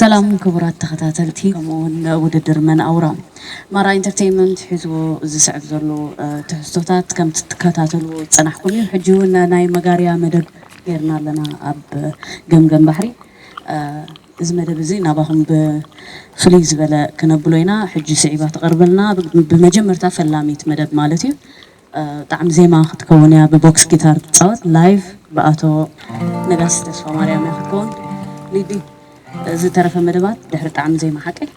ሰላም ክቡራት ተኸታተልቲ፣ ከምኡ እውን ውድድር መን ኣውራ። ማራ ኢንተርቴይንመንት ሒዝዎ ዝስዕብ ዘሎ፣ እ፣ ትሕዝቶታት ከምቲ ትከታተልዎ ዝጸናሕኩም እዩ። ሕጂ እውን ናይ መጋርያ መደብ ጌርና ኣለና ኣብ ገምገም ባሕሪ። እ፣ እዚ መደብ እዚ ናባኹም ብፍልይ ዝበለ ክነብሎ ኢና። ሕጂ ስዒባ ትቐርበልና። ብ-፣ ብመጀመርታ ፈላሚት መደብ ማለት እዩ። እ፣ ጣዕሚ ዜማ ክትከውን እያ፣ ብቦክስ ጊታር ትጻወት። ላይቭ ብኣቶ ነጋሲ ተስፋ ማርያም እያ ክትከውን። ሊዲ፣ ዝተረፈ መደባት ድሕሪ ጣዕሚ ዜማ ሓቀይ።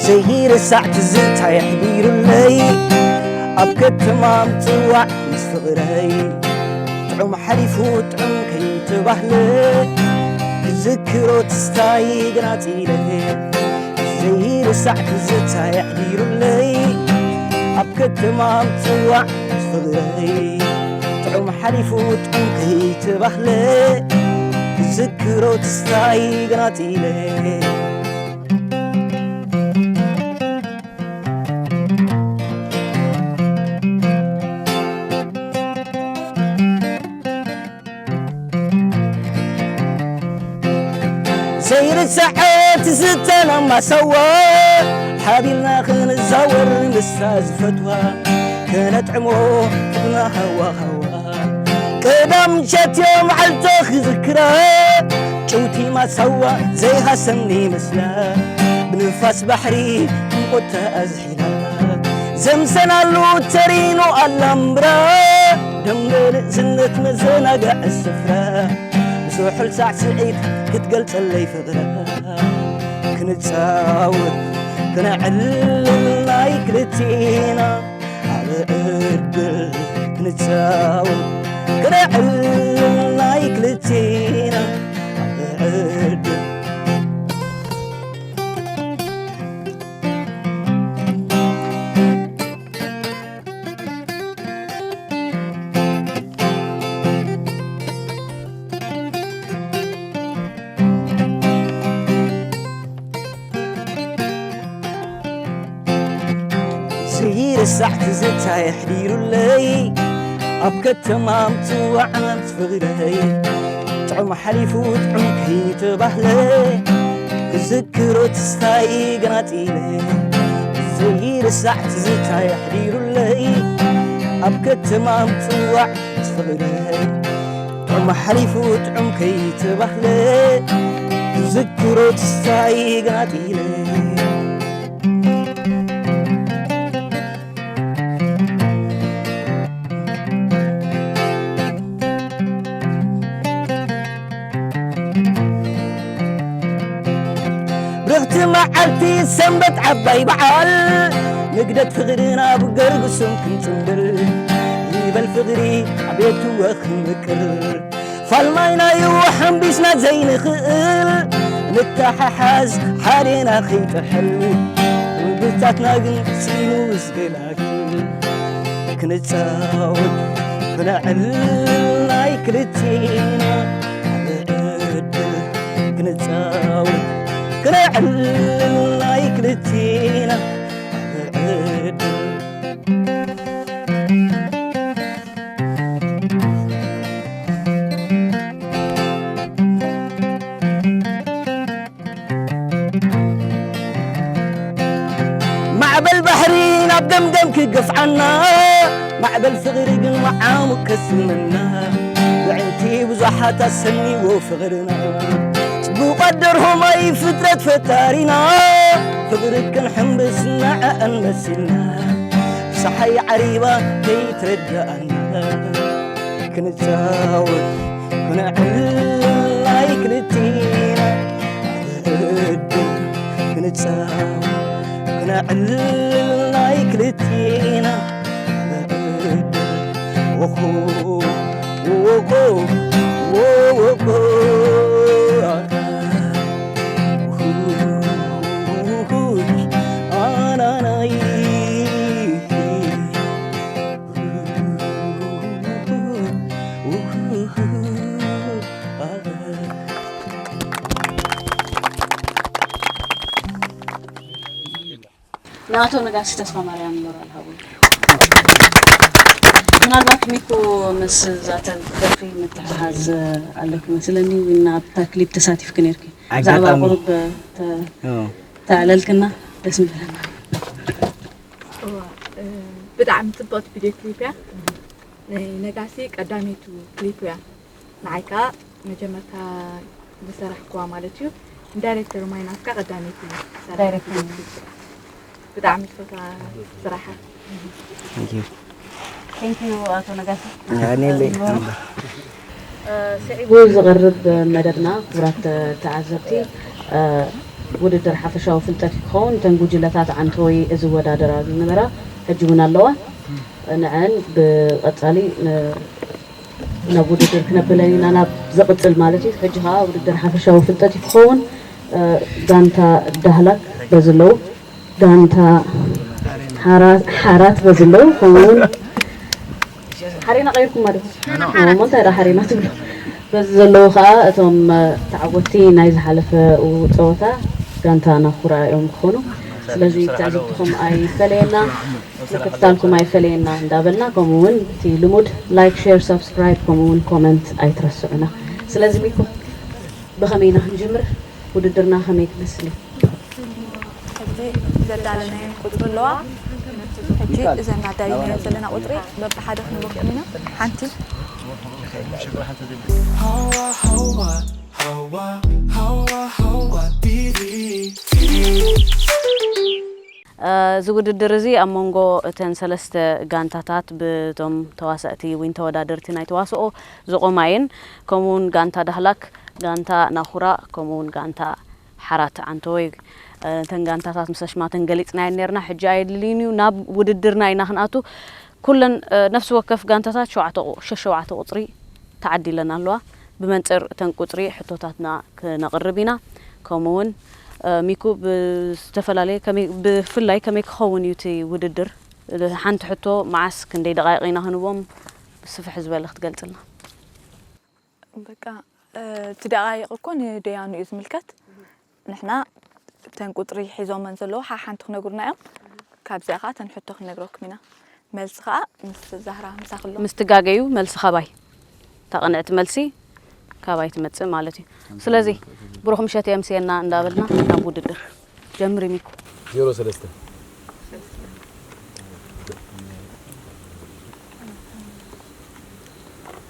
ዘይርሳዕ ትዝታ የሕዲሩለይ ኣብ ከተማ ምጽዋዕ ምስ ፍቕረይ ጥዑም ሓሊፉ ጥዑም ከይተባህለ ክዝክሮ ትስታይ ገናጺለ ዘይርሳዕ ትዝታ የሕዲሩለይ ኣብ ከተማ ምጽዋዕ ምስ ፍቕረይ ጥዑም ሓሊፉ ጥዑም ከይተባህለ ክዝክሮ ትስታይ ገናጺለ ዘይርሳዕ ትዝታና ማሳዋ ሓቢርና ክንዛወር ንሳ ዝፈትዋ ከነጥዕሞ ፍቕርና ሃዋ ሃዋ ቀዳም ሸትዮ መዓልቶ ክዝክራ ጭውቲ ማሳዋ ዘይሃሰኒ መስላ ብንፋስ ባሕሪ እንቆታ ኣዝሒላ ዘምሰናሉ ተሪኑ ኣላምብራ ደምበ ንእስነት መዘናግዒ ስፍራ ብስሑል ሳዕስዒት ክትገልጸለይ ፍቕራ ክንጻወት ክነዕልል ናይ ክልቴና ኣብ ዕድል ክንጻወት ክነዕልል ናይ ክልቴና ኣብ ዕድል ዘይርሳዕ ትዝታ የሕዲሩለይ ኣብ ከተማ ምጽዋዕ ምስ ፍቕረይ ጥዑም ሓሊፉ ጥዑም ከይተባህለ ክዝክሮ ትስታይ ገናጺለ ዘይርሳዕ ትዝታ የሕዲሩለይ ኣብ ከተማ ምጽዋዕ ምስ ፍቕረይ ጥዑም ሓሊፉ ጥዑም ከይተባህለ ክዝክሮ ትስታይ ገናጺለ ብርኽቲ መዓልቲ ሰንበት ዓባይ በዓል ንግደት ፍቕርና ብገርግሱም ክንጽንብል ይበል ፍቕሪ ኣቤቱ ወኽምቅር ፋልማይናዩ ሓምቢስና ዘይንኽእል ንተሓሓዝ ሓዴና ከይጥሕል ብታትና ግን ጽኑ ዝገላግል ክንጻወት ክነዕል ናይ ክልቴና ዕድል ክንጻወት ክነዕል ናይ ክልቴና ዕድል ማዕበል ባሕሪ ናብ ገምገም ክገፍዓና ማዕበል ፍቕሪ ግን መዓሙ ከስምና ብዕንቲ ብዙሓት ኣሰኒዎ ፍቕርና ጽቡቓት ደርሆ ማይ ፍጥረት ፈጣሪና ፍቕሪ ክንሕምብስ ንዐኣን መሲልና ፀሓይ ዓሪባ ከይትረድኣና ክንፃወት ክነዕልል ናይ ክልቲና ዕድል ክንፃወት ክነዕልል ናይ ክልቲና ዕድል ወኾ ወኾ ወኾ ኣናናይ ንኣቶ ነጋሲ ተስፋ ማርያም ሞራል ሃቡ። ምናልባት ሚኩ ምስ ዛተን ደርፊ ምትሕሓዝ ኣለኩ መስለኒ፣ ወይ ናብታ ክሊፕ ተሳቲፍኪ ነርኪ። ብዛዕባ ኣጋጣሚ። ቁሩብ ተ-፣ ኦ። ተዕለልክና ደስ ምበለና። እዋ፣ እ፣ ብጣዕሚ ጽብቕቲ ቪድዮ ክሊፕ እያ። ናይ ነጋሲ ቀዳመይቱ ክሊፕ እያ። ንዓይ ከኣ መጀመርታ ዝሰራሕኩዋ ማለት እዩ። ንዳይሬክተር ማይ ናትካ ቀዳመይቲ ዳይሬክተር። ብጣዕሚ ትፈትዋ ስራሓ። Thank you። Thank you ኣቶ ነጋሲ። ያኔ ለይ። እ፣ ስዒቡ ዝቐርብ መደብና፣ ክቡራት ተዓዘብቲ፣ እ፣ ውድድር ሓፈሻዊ ፍልጠት ክኸውን፣ እተን ጉጅለታት ዓንተወይ ዝወዳደራ ዝነበራ ሕጂ እውን ኣለዋ። ንዐን ብቐጻሊ ን-፣ ናብ ውድድር ክነብለን ኢና፣ ናብ ዘቕጽል ማለት እዩ። ሕጂ ኸኣ ውድድር ሓፈሻዊ ፍልጠት እዩ ክኸውን። እ፣ ጋንታ ዳህላክ በዚ ኣለዉ፣ ጋንታ ሓራ-፣ ሓራት በዚ ኣለዉ፣ ከምኡ እውን ሓሬና ቀይርኩም ማለት እዩ። እሞ እንታይ ደኣ ሓሬና ትብሉ? በዚ ዘለዉ ኸኣ እቶም፣ እ፣ ተዓወትቲ ናይ ዝሓለፈ ጸወታ ጋንታ ናኹራ እዮም ክኾኑ። ስለዚ ትዕዝብትኹም ኣይፈለየና፣ ምክትታልኩም ኣይፈለየና እንዳበልና፣ ከምኡ እውን እቲ ልሙድ ላይክ፣ ሼር፣ ሳብስክራይብ ከምኡ እውን ኮመንት ኣይትረስዑና። ስለዚ ሚኩ ብኸመይ ኢና ክንጅምር? ውድድርና ከመይ ክመስል እዩ? ሕጂ ዘዳለናየን ቁጽሪ ኣለዋ። ሕጂ እዘን ኣዳሊናየን ዘለና ቁጽሪ በብሓደ ክንህበኩም ኢና። ሓንቲ። ሃዋ፣ ሃዋ፣ ሃዋ፣ ሃዋ፣ ሃዋ፣ ቲቪ፣ ቲቪ። እ፣ እዚ ውድድር እዚ ኣብ መንጎ እተን ሰለስተ ጋንታታት ብቶም ተዋሳእቲ ወይ ተወዳደርቲ ናይ ተዋስኦ ዝቖማ እየን። ከምኡ እውን ጋንታ ዳህላክ፣ ጋንታ ናኹራ፣ ከምኡ እውን ጋንታ ሓራት ዓንተወይ፣ እ፣ እተን ጋንታታት ምስ ኣሽማተን ገሊጽናየን ነርና። ሕጂ ኣየድልይን እዩ። ናብ ውድድርና ኢና ክንኣቱ። ኩለን፣ እ፣ ነፍሲ ወከፍ ጋንታታት ሸውዓተ ቁ-፣ ሸሸውዓተ ቁጽሪ ተዓዲለን ኣለዋ። ብመንጽር እተን ቁጽሪ ሕቶታትና ክነቕርብ ኢና። ከምኡ እውን፣ እ፣ ሚኩ ብዝተፈላለየ ከመይ፣ ብፍላይ ከመይ ክኸውን እዩ እቲ ውድድር? ሓንቲ ሕቶ መዓስ ክንደይ ደቓይቕ ኢና ክንህቦም? ብስፍሕ ዝበለ ክትገልጽልና። በቃ፣ እ፣ እቲ ደቓይቕ እኮ ንደያኑ እዩ ዝምልከት። ንሕና እተን ቁጽሪ ሒዞመን ዘለዉ ሓሓንቲ ክነግሩና እዮም። ካብዚኣ ኸኣ እተን ሕቶ ክንነግረኩም ኢና። መልሲ ኸኣ ምስ ዛህራ ምሳኽሎ። ምስ ትጋገዩ መልሲ ካባይ። እታ ቅንዕቲ መልሲ ካባይ ትመጽእ ማለት እዩ። ስለዚ ብሩኽ ምሸት የምስየና እንዳበልና ናብ ውድድር ጀምሪ ሚኩ። ዜሮ ሰለስተ።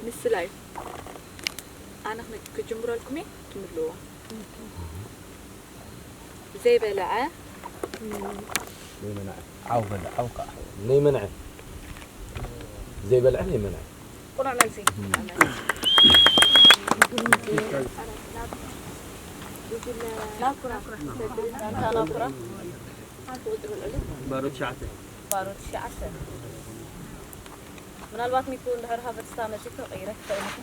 ምስላ እዩ። ኣነ ክነ-፣ ክጅምረልኩም እየ፣ ትምልእዋ። ዘይበልዐ። ዘይመንዐ። ዓው በለ፣ ዓው ከዓ። ዘይመንዐ። ዘይበልዐ፣ ዘይመንዐ። ቁኑዕ መልሲ። ናኩራ። ናኩራ። ባሮ ትሽዓተ። ባሮ ትሽዓተ። ምናልባት ሚኩ እንድሕር ሃፈትስታ መጺእካ ቀይረ ትኽእል ኢኻ።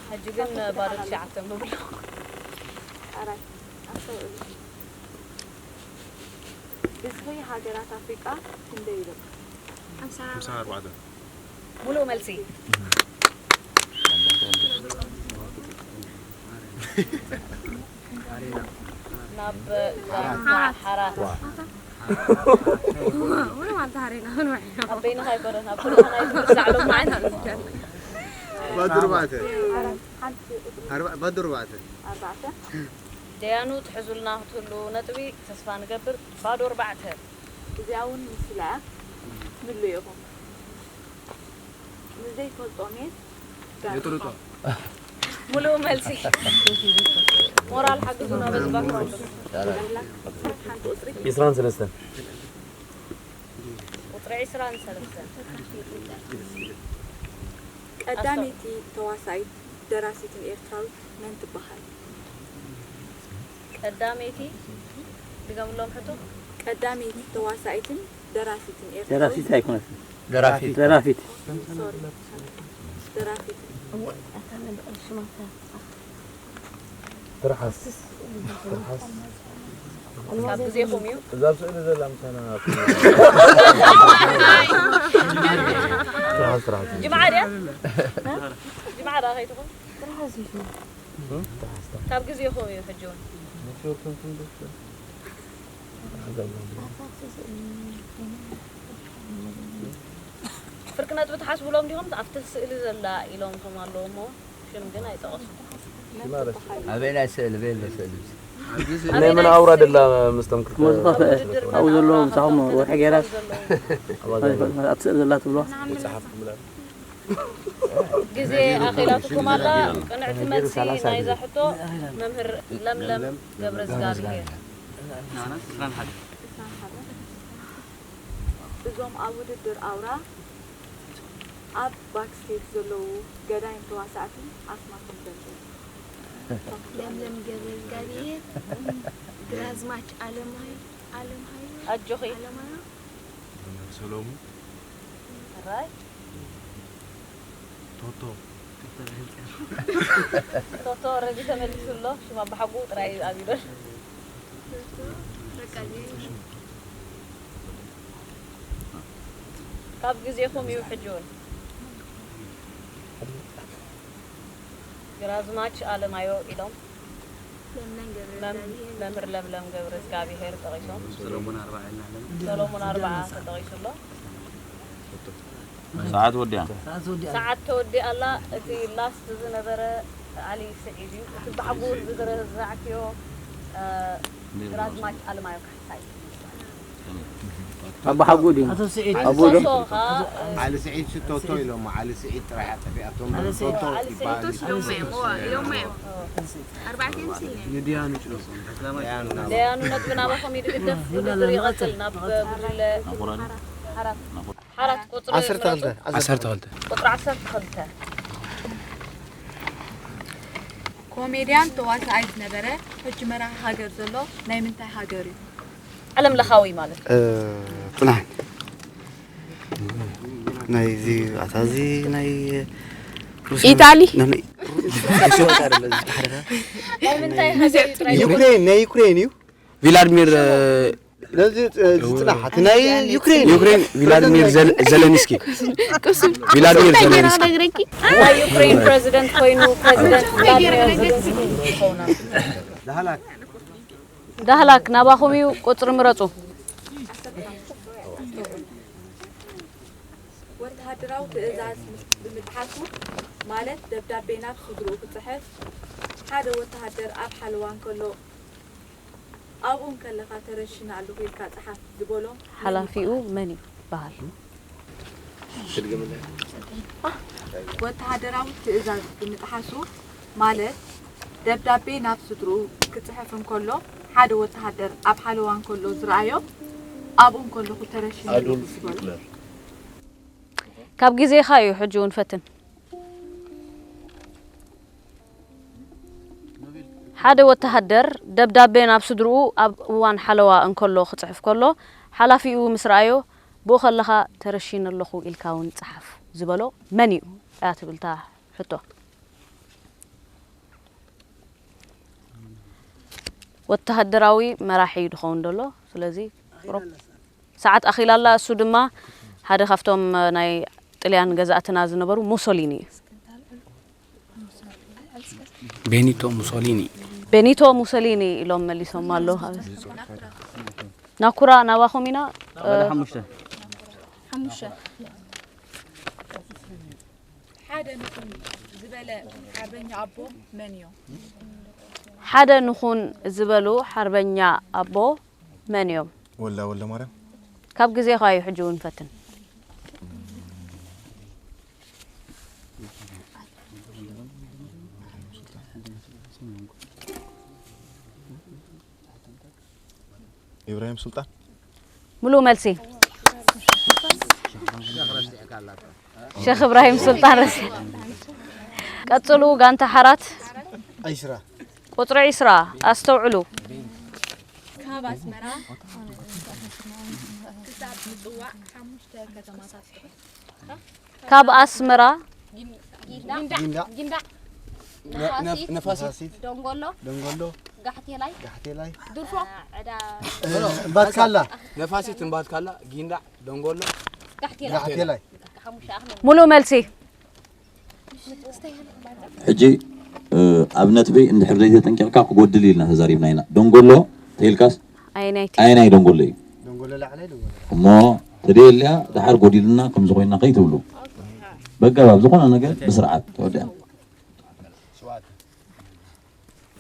ሕጂ ግን ባዶ ትሽዓተ ምብሎ። ኣራይ፣ ኣስተውዕሉ። ብዝሒ ሃገራት ኣፍሪቃ ክንደይ እዩ? ሓምሳ ኣርባዕተ። ሙሉእ መልሲ። ናብ ጋንታ ሓራት። ኣብ በይንኻ ኣይኮነን፣ ኣብ ኩልኻ ናይ ትምሳዕ ሎማዓንቲ። ባዶ ኣርባዕተ። ኣርባ-፣ ባዶ ኣርባዕተ። ኣርባዕተ። ደያኑ ትሕዙልና ክትህሉ ነጥቢ ተስፋ ንገብር። ባዶ ኣርባዕተ። እዚኣ እውን ምስላ እያ። ምሉ ኢኹም። ንዘይፈልጦ ሜስ የጥርጦ። ሙሉእ መልሲ። ሞራል ሓግዙና በዚ ባክግራውንድ። ሓንቲ ቁጽሪ። ዒስራን ሰለስተን። ቁጽሪ ዒስራን ሰለስተን። ቀዳመይቲ ተዋሳኢት ደራሲትን ኤርትራዊት መን ትበሃል? ቀዳመይቲ፣ ድገምሎም ሕቶ። ቀዳመይቲ ተዋሳኢትን ደራሲትን ኤርትራዊት። ደራሲት ኣይኮነትን። ደራፊት። ደራፊት። ሶሪ። ደራፊት። ትርሓስ። ትርሓስ። ካብ ግዜኹም እዩ። እዛ ኣብ ስእሊ ዘላ ምሳና ትርሓስ፣ ትርሓስ። ጅምዓ ድያ? ጅምዓ ደኣ ከይትኹን? ትርሓስ እዩ። ትርሓስ፣ ትርሓስ። ካብ ግዜኹም እዩ ሕጂ እውን። ኔትወርክ እንትን ደስ ፍርቂ ነጥቢ ትሓስብሎም ዲኹም? ኣብቲ ስእሊ ዘላ ኢሎም ከም ኣለዉ እሞ ሽም ግን ኣይጠቐሱ። ኣበይ ናይ ስእሊ? በየን ስእሊ? ናይ መን ኣውራ ደላ? ምስቶም ክልተ መዝቐፈ ውድድር ኣብኡ መን ዘለዉ ኣውራ ምሳኹም ወርሒ ገይራስ ዘለዉ? ኣብኣ ዘለዉ። ኣብቲ ስእሊ ዘላ ትብሎ? መጽሓፍ ምናምን። ግዜ ኣኺላትኩም ኣላ። ቅንዕቲ መልሲ ናይዛ ሕቶ መምህር ለምለም ገብረዝጋብሄር። እዞም ኣብ ውድድር ኣውራ ኣብ ባክስቴጅ ዘለዉ ገዳይም ተዋሳእቲ ኣስማቶም ዘርዝሩ። ለምለም ገብረዝጋብሄር፣ ግራዝማች ኣለማይ ኣለምሃዮ ኣጆኺ። ኣለማዮ። መምህር ሰሎሙን። ሕራይ። ቶቶ። ቶቶ ኦረዲ ተመሊሱ ኣሎ። ሽም ኣባሓጉ ጥራይ እዩ ኣብ ኢዶን። በቃ እዚ ካብ ግዜኹም እዩ ሕጂ እውን። ግራዝማች ኣለማዮ ኢሎም ለምለም ገብረ መም- እግዚኣብሔር። መምህር ለምለም ገብረ እግዚኣብሔር ጠቒሶም። ሰሎሞን ኣርብዓ ኢልና ኣለና። ሰሎሞን ኣርብዓ ተጠቒሱ ኣሎ። ሰዓት ወዲኣ። ሰዓት ተወዲኣ ኣላ። እቲ ላስት ዝነበረ ዓሊ ስዒድ እዩ። እቲ ባሕጉ ዝዝረዛዕክዮ እ፣ ግራዝማች ኣለማዮ ካሕሳይ። ኣቦ ሓጉ ድዩ? ኣቶ ስዒድ። ኣቦ ዶ? ሶሶ ኸኣ፣ እ፣ ዓሊ ስዒድ ሽቶቶ ኢሎሞ፣ ዓሊ ስዒድ ጥራሕ ኣጠፊኣቶም። ዓሊ ስዒድ። ቶቶ ዓሊ ስዒድ ይበሃል። ቶስ ኢሎሞ እዮም። እዎ፣ ኢሎሞ እዮም። ኣርባዕተ ምስ ኢለ። ንድያኑ ጭርሶም። ደያኑ ደያኑ ነጥቢ ናባኹም ይድግፍ። ውድድር ይቐጽል። ናብ ጉጅለ ሓራት። ሓራት ቁጽሪ ዓሰርተ ክልተ። ምረጹ። ዓሰርተ ክልተ። ቁጽሪ ዓሰርተ ክልተ። ኮሜድያን ተዋሳኣይ ዝነበረ፣ ሕጂ መራሒ ሃገር ዘሎ ናይ ምንታይ ሃገር እዩ? ዓለም ለኻዊ ማለት እዩ። እ፣ ጥላን። ናይ እዚ ኣታ እዚ ናይ ሩስያ ኢጣሊ? ናይ፣ ናይ ሩስያ ወጣ አይደለ፣ እዚ ተሓደራ። ናይ ምንታይ ሃገር እዩ ጥራይ? ዩክሬን፣ ናይ ዩክሬን እዩ። ቪላድሚር፣ እ፣ ነዚ፣ እ፣ ዝጽናሕ፣ እቲ ናይ ዩክሬን። ዩክሬን፣ ቪላድሚር ዘል-፣ ዘለንስኪ። ቪላድሚር ዘለንስኪ። ናይ ዩክሬን ፕረዚደንት ኮይኑ፣ ፕረዚደንት ቪላድሚር ዘለንስኪ ይኸውን ኣሎ። ዳህላክ ናባኹም እዩ፣ ቁጽሪ ምረጹ። ወተሃደራዊ ትእዛዝ ብምጥሓሱ፣ ማለት ደብዳቤ ናብ ስድርኡ ክጽሕፍ፣ ሓደ ወተሃደር ኣብ ሓለዋ እንከሎ፣ ኣብኡ እንከለኻ ተረሺነ ኣለኹ ኢልካ ጽሓፍ ዝበሎ መን ሓላፊኡ ይበሃል? መን ይበሃል? ወተሃደራዊ ትእዛዝ ብምጥሓሱ፣ ማለት ደብዳቤ ናብ ስድርኡ ክጽሕፍ እንከሎ፣ ሓደ ወተሃደር ኣብ ሓለዋ እንከሎ ዝረኣዮ፣ ኣብኡ እንከለኹ ተረሺነ ኣለኹ ዝበሎ። ካብ ግዜኻ እዩ፣ ሕጂ እውን ፈትን። ሓደ ወተሃደር ደብዳቤ ናብ ስድርኡ ኣብ እዋን ሓለዋ እንከሎ ክጽሕፍ ከሎ፣ ሓላፊኡ ምስ ረኣዮ፣ ብኡ ከለኻ ተረሺነ ኣለኹ ኢልካ እውን ጽሓፍ ዝበሎ መን እዩ? እያ ትብል እታ ሕቶ። ወተሃደራዊ መራሒ እዩ ዝኸውን ዘሎ። ስለዚ ቁሩብ ሰዓት ኣኺላ ኣላ። እሱ ድማ ሓደ ካብቶም ናይ ጥልያን ገዛእትና ዝነበሩ ሙሶሊኒ እዩ። ቤኒቶ ሙሶሊኒ። ቤኒቶ ሙሶሊኒ ኢሎም መሊሶም ኣሎ። ናኩራ ናባኹም ኢና። ሓደ ሓሙሽተ። ሓሙሽተ። ሓደ ንኹን ዝበለ ሓርበኛ ኣቦ መን እዮም? ሓደ ንኹን ዝበሉ ሓርበኛ ኣቦ መን እዮም? ወልዳ ወልደ ማርያም። ካብ ግዜኻ እዩ ሕጂ እውን ፈትን። ኢብራሂም ሱልጣን። ምሉእ መልሲ። ሸኽ እብራሂም ሱልጣን ረሲ። ቀጽሉ፣ ጋንታ ሓራት። ዒስራ። ቁጽሪ ዒስራ፣ ኣስተውዕሉ። ካብ ኣስመራ ክሳብ ምጽዋዕ ሓሙሽተ ከተማታት ጥቕስ። ካብ ኣስመራ ጊንዳዕ፣ ጊንዳዕ፣ ጊንዳዕ፣ ነ-፣ ነፋሲት፣ ነፋሲት፣ ደንጎሎ፣ ደንጎሎ፣ ጋሕቴላይ፣ ጋሕቴላይ፣ ድርፎ፣ ዕዳ፣ እ፣ እምባትካላ፣ ነፋሲት፣ እምባትካላ፣ ጊንዳዕ፣ ደንጎሎ፣ ጋሕቴላይ። ጋሕቴላይ። ሙሉእ መልሲ። ሕጂ፣ እ፣ ኣብ ነጥቢ እንድሕር ዘይተጠንቂቕካ ክጎድል ኢልና ተዛሪብና ኢና። ደንጎሎ ተይልካስ? ኣየናይቲ? ኣየናይ ደንጎሎ እዩ ደንጎሎ ላዕላይ ደንጎሎ እሞ ተደየልያ ድሓር ጎዲልና ከምዚ ኮይና ከይትብሉ በገባብ ዝኾነ ነገር ብስርዓት ተወዲኣ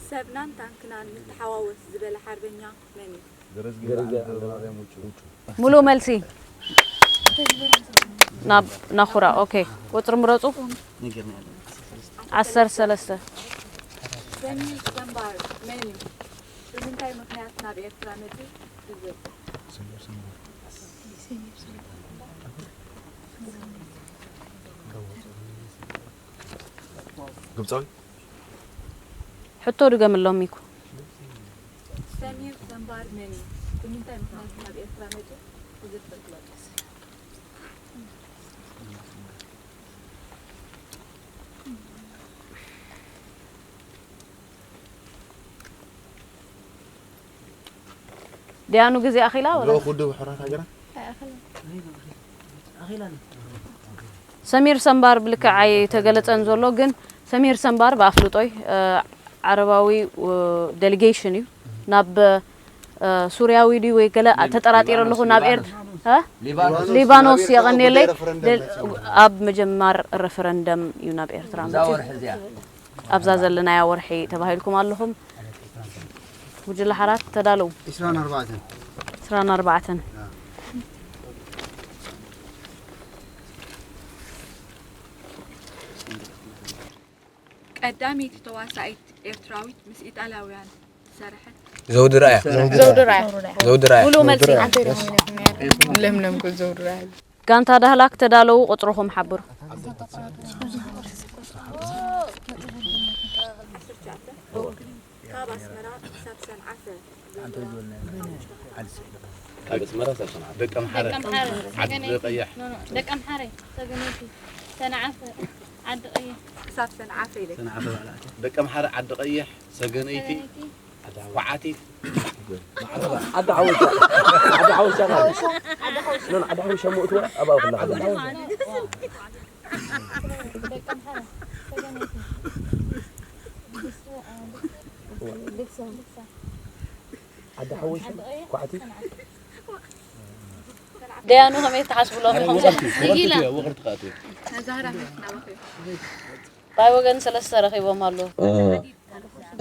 ሰብናን ታንክናን ምትሓዋወስ ዝበለ ሓርበኛ መን እዩ? ሙሉ መልሲ ናብ ናኹራ። ኦኬ፣ ቁፅሪ ምረፁ። ዓሰርተ ሰለስተ። ሰሚር ሰምባር መን እዩ? ብምንታይ ምኽንያት ናብ ኤርትራ መጺኡ? ዝብል። ግብፃዊ ሕቶ ድገምሎም ሚኩ። ሰሚር ሰምባር መን እዩ? ብምንታይ ምኽንያት ናብ ኤርትራ መጺኡ? ዝብል ፍልጥ። ዲያኑ ግዜ ኣኺላ ወላ ልኡኽ ውድብ ሕራት ሃገራት ሰሚር ሰምባር ብልክዕ ኣይተገለጸን ዘሎ ግን ሰሚር ሰምባር ብኣፍልጦይ ዓረባዊ ዴሊጌሽን እዩ ናብ ሱርያዊ ድዩ ወይ ገለ ተጠራጢረ ኣለኹ ናብ ኤርትራ ሊባኖስ የቐንየለይ ኣብ ምጅማር ረፈረንደም እዩ ናብ ኤርትራ መፅዩ ኣብዛ ዘለናያ ወርሒ ተባሂልኩም ኣለኹም ጉጅለ ሓራት ተዳለዉ عشرين أربعة عشرين أربعة ቀዳመይቲ ተዋሳኢት ኤርትራዊት ምስ ኢጣልያውያን ዝሰርሐት ዘውዲ ራእያ ዘውዲ ራያ ዘውዲ ራእያ ሙሉ መልሲ ለምለም ግን ዘውዲ ራያ ጋንታ ዳህላክ ተዳለዉ ቁፅርኹም ሓብሩ ካብ ኣስመራ ክሳብ ሰንዓፈ ካብ ኣስመራ ክሳብ ሰንዓፈ ደቀምሓረ ዓዲ ቀይሕ ደቀምሓረ ሰገነይቲ ሰንዓፈ ዓዲ ቀይሕ ክሳብ ሰንዓፈ ኢለ ደቀምሓረ ዓዲ ቀይሕ ሰገነይቲ ኳዓቲት ዓዲ ሓወሻ ዓዲ ሓወሻ ዓዲ ሓወሻ ኖን ዓዲ ሓወሻ ሙእትዋ ኣብኣ ኩላ ዓዲ ሓወሻ ኳዕቲ ደያኑ ከመይ ትሓስብሎም ኢኹም ኢላ ውቕርቲ ከኣትዩ ነዛህራ ናባኸ ባይ ወገን ሰለስተ ረኺቦም ኣለዉ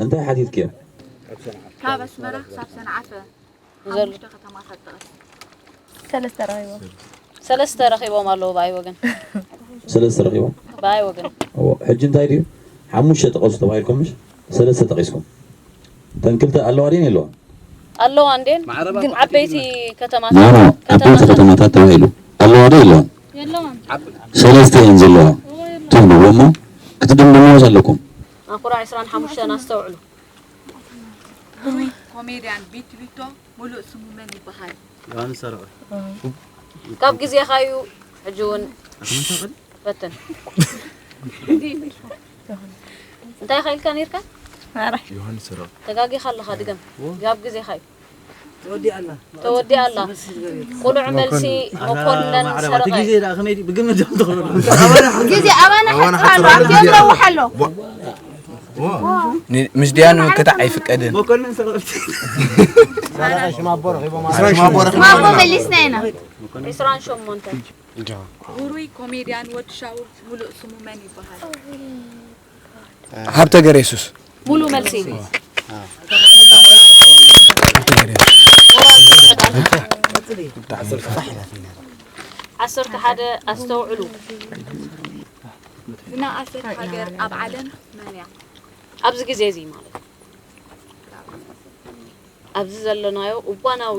እንታይ ሓቲትክዮም ካብ ኣስመራ ክሳብ ሰንዓፈ ሓሙሽተ ከተማታት ጥቐስ ሰለስተ ረኺቦም ሰለስተ ረኺቦም ኣለዉ ብኣይ ወገን ሰለስተ ረኺቦም ብኣይ ወገን ሕጂ እንታይ ድዩ ሓሙሽተ ጠቐሱ ተባሂልኩም ምሽ ሰለስተ ጠቒስኩም ተን ክልተ ኣለዋ ድን የለዋን ኣለዋ እንዴን ግን ዓበይቲ ከተማታት ኖ ዓበይቲ ከተማታት ተባሂሉ ኣለዋ ዶ የለዋን የለዋን ሰለስተ እየን ዘለዋ ትብልዎ እሞ ክትድምድምዎ ዘለኩም ኣኩራ ዕስራን ሓሙሽተን ኣስተውዕሉ ህሩይ ኮሜድያን ቢትቢቶ ሙሉእ ስሙ መን ይበሃል? ዮሃንስ ሰረቐ ካብ ግዜኻ እዩ ሕጂ እውን ፈትን እንታይ ኸኢልካ ነርካ ዮሃንስ ሰረቐ ተጋጊኻ ኣለኻ ድገም ካብ ግዜኻ እዩ ተወዲኣ ኣላ ቁኑዕ መልሲ መኮነን ሰረቐ ግዜ ኣባና ሕፅር ኣሎ ኣብቲ ነውሕ ኣሎ ምስ ድያኑ ምክታዕ ኣይፍቀድን ማሞ መሊስና ኢና ዕስራን ሸሞንተን ውሩይ ኮሜድያን ወዲ ሻውል ሙሉእ ስሙ መን ይበሃል? ሃብተ ገሬሱስ ሙሉ መልሲ ዓሰርተ ሓደ ኣስተውዕሉ ዝነኣሰት ሃገር ኣብ ዓለም መን እያ? ኣብዚ ግዜ እዚ ማለት እዩ ኣብዚ ዘለናዮ እዋናዊ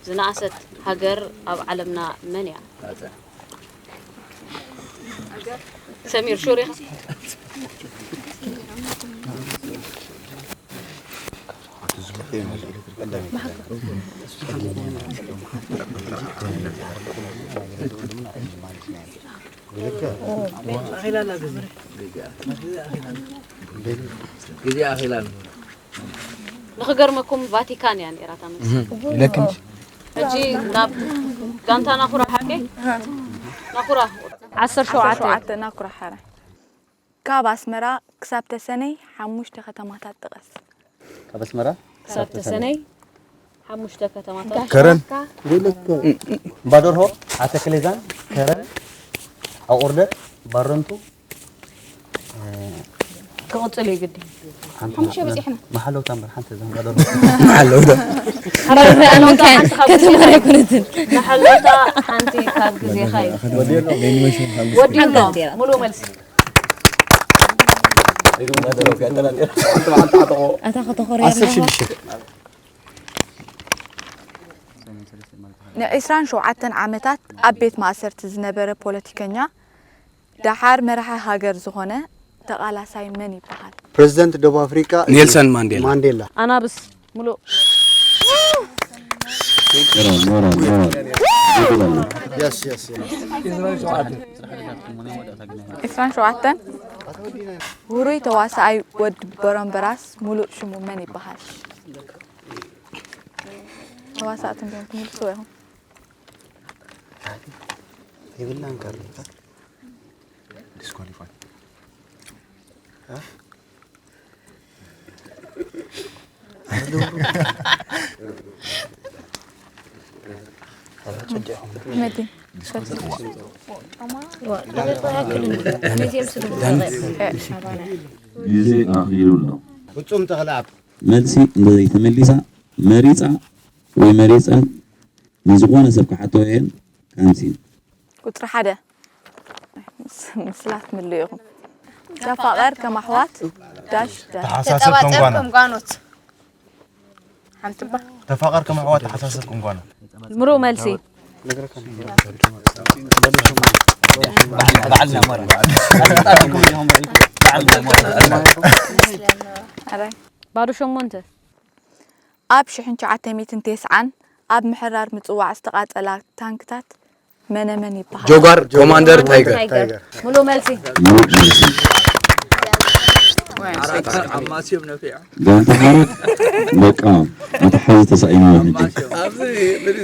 ዝነኣሰት ሃገር ኣብ ዓለምና መን እያ? ሰሚር ሹር ኢኻ? ግዜ ኣኺላ ንኽገርመኩም ቫቲካን እያ ነይራ እታ መልሲ ኢለክን ሕጂ ናብ ጋንታ ናኹራ ሓቂ ናኹራ ዓሰርተ ሸውዓተ ሸውዓተ ናኩራ ሓረ ካብ ኣስመራ ክሳብ ተሰነይ ሓሙሽተ ከተማታት ጥቐስ ካብ ኣስመራ ክሳብ ተሰነይ ሓሙሽተ ከተማታት ከረን፣ ባዶርሆ፣ ኣተክሌዛን፣ ከረን፣ ኣቑርደት፣ ባረንቱ፣ ክቕጽል እዩ ግዲ። ሓንቲ ሓሙሽተ በጺሕና። መሓለውታ እምበር ሓንቲ እዛ ባዶርሆ። መሓለውታ። ሓንቲ ካብ ከተማ ግዜኻ ኣይኮነትን። መሓለውታ ሓንቲ ካብ ግዜኻ እዩ። ወዲእና። ሙሉእ መልሲ። ኣታ ከተኾርያ ኣለኻ። ንዒስራን ሸውዓተን ዓመታት ኣብ ቤት ማእሰርቲ ዝነበረ ፖለቲከኛ፣ ደሓር መራሒ ሃገር ዝኾነ ተቓላሳይ መን ይበሃል? ፕሬዝደንት ደቡብ ኣፍሪቃ ኔልሰን ማንዴላ። ማንዴላ። ኣናብስ ሙሉእ። ሞራል፣ ሞራል፣ ሞራል። Yes, yes, yes. ዒስራን ሸውዓተን ውሩይ ተዋሳኣይ ወዲ በረምበራስ ሙሉእ ሽሙ መን ይበሃል? ተዋሳእቲ እንዲዮም ትምልስዎ ኢኹም። የብላን ካርታ። ዲስኳሊፋይ። መዲ። ግዜ ኣኺሉ ኣሎ። ፍጹም ተኽለኣብ። መልሲ እንተዘይተመሊሳ መሪጻ ወይ መሪጸን ንዝኾነ ሰብ ክሓቶ እየን። ካንሲን። ቁጽሪ ሓደ። ምስ-፣ ምስላት ምልኡ ኢኹም። ተፋቐር ከም ኣሕዋት ዳሽ ዳሽ። ተሓሳሰብ ከም ጓኖት። ሓንቲ እባ። ተፋቐር ከም ኣሕዋት ተሓሳሰብ ከም ጓኖት። ምሩእ መልሲ። በዓልና ሞራል። በዓልና ሞራል። ኣራይ። ባዶ ሸሞንተ። ኣብ ሽሕን ትሽዓተ ሚእትን ተስዓን ኣብ ምሕራር ምጽዋዕ ዝተቓጸላ ታንክታት መነመን ይበሃል? ጆጋር፣ ኮማንደር፣ ታይገር። ታይገር። ሙሉእ መልሲ። ጋንታ ሓራት በቃ መትሓዚ ተሳኢንዎ ሕጂ።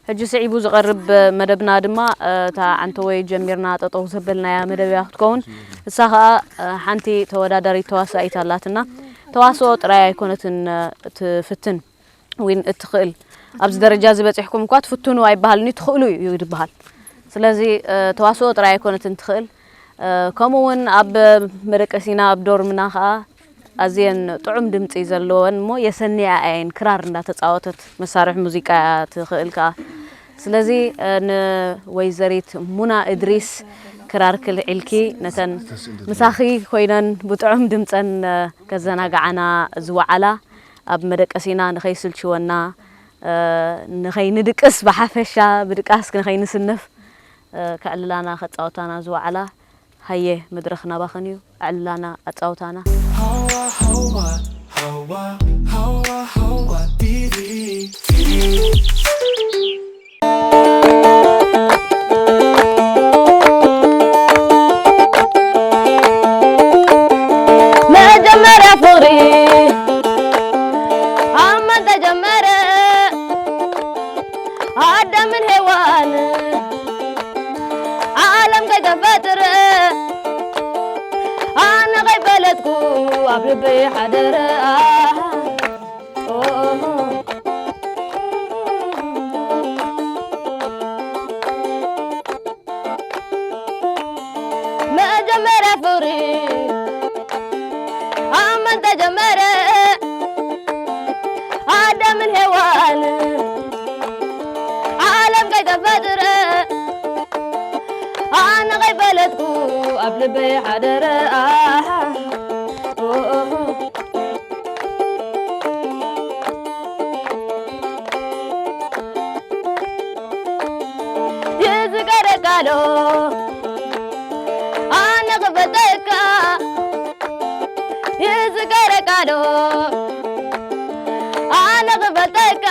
ሕጂ ስዒቡ ዝቐርብ መደብና ድማ፣ እ፣ እታ ዓንተወይ ጀሚርና ጠጠው ዘበልናያ መደብ እያ ክትከውን። እሳ ኸኣ፣ እ፣ ሓንቲ ተወዳዳሪት ተዋሳኢት ኣላትና። ተዋስኦ ጥራይ ኣይኮነትን፣ እ፣ ትፍትን ዊን እትኽእል። ኣብዚ ደረጃ እዚ በጺሕኩም እኳ ትፍትኑ ኣይበሃልን እዩ፣ ትኽእሉ እዩ ዝበሃል። ስለዚ፣ እ፣ ተዋስኦ ጥራይ ኣይኮነትን ትኽእል። እ፣ ከምኡ እውን ኣብ መደቀሲና፣ ኣብ ዶርምና ኸኣ ኣዝየን ጥዑም ድምጺ ዘለወን እሞ የሰንያ እየን ክራር እንዳተጻወተት፣ መሳርሒ ሙዚቃ እያ ትኽእል ከኣ። ስለዚ፣ እ፣ ንወይዘሪት ሙና እድሪስ ክራር ክልዒልኪ፣ ነተን ምሳኺ ኮይነን ብጥዑም ድምጸን፣ እ፣ ከዘናግዓና ዝወዓላ፣ ኣብ መደቀሲና ንኸይስልችወና፣ እ፣ ንኸይንድቅስ ብሓፈሻ፣ ብድቃስ ንኸይንስነፍ፣ እ፣ ከዕልላና ከጻወታና ዝወዓላ፣ ሃየ፣ መድረኽ ናባኽን እዩ። ኣዕልላና፣ ኣጻውታና። ሃዋ፣ ሃዋ፣ ሃዋ፣ ሃዋ፣ ሃዋ፣ ቲቪ፣ ቲቪ። መጀመርያ ፍቕሪ ኣብ መን ተጀመረ? ኣዳምን ሄዋን ዓለም ከይተፈጥረ ኣነ ከይፈለጥኩ ኣብ ልበይ ሓደረ። መጀመርያ ፍቕሪ ኣብ መን ተጀመረ? ኣዳምን ሄዋን ዓለም ከይተፈጥረ ኣነ ከይፈለጥኩ ኣብ ልበይ ሓደረ። ኣሃ። ይዝከረካ ዶ ኣነ ክፈልጠካ? ይዝከረካ ዶ ኣነ ክፈልጠካ?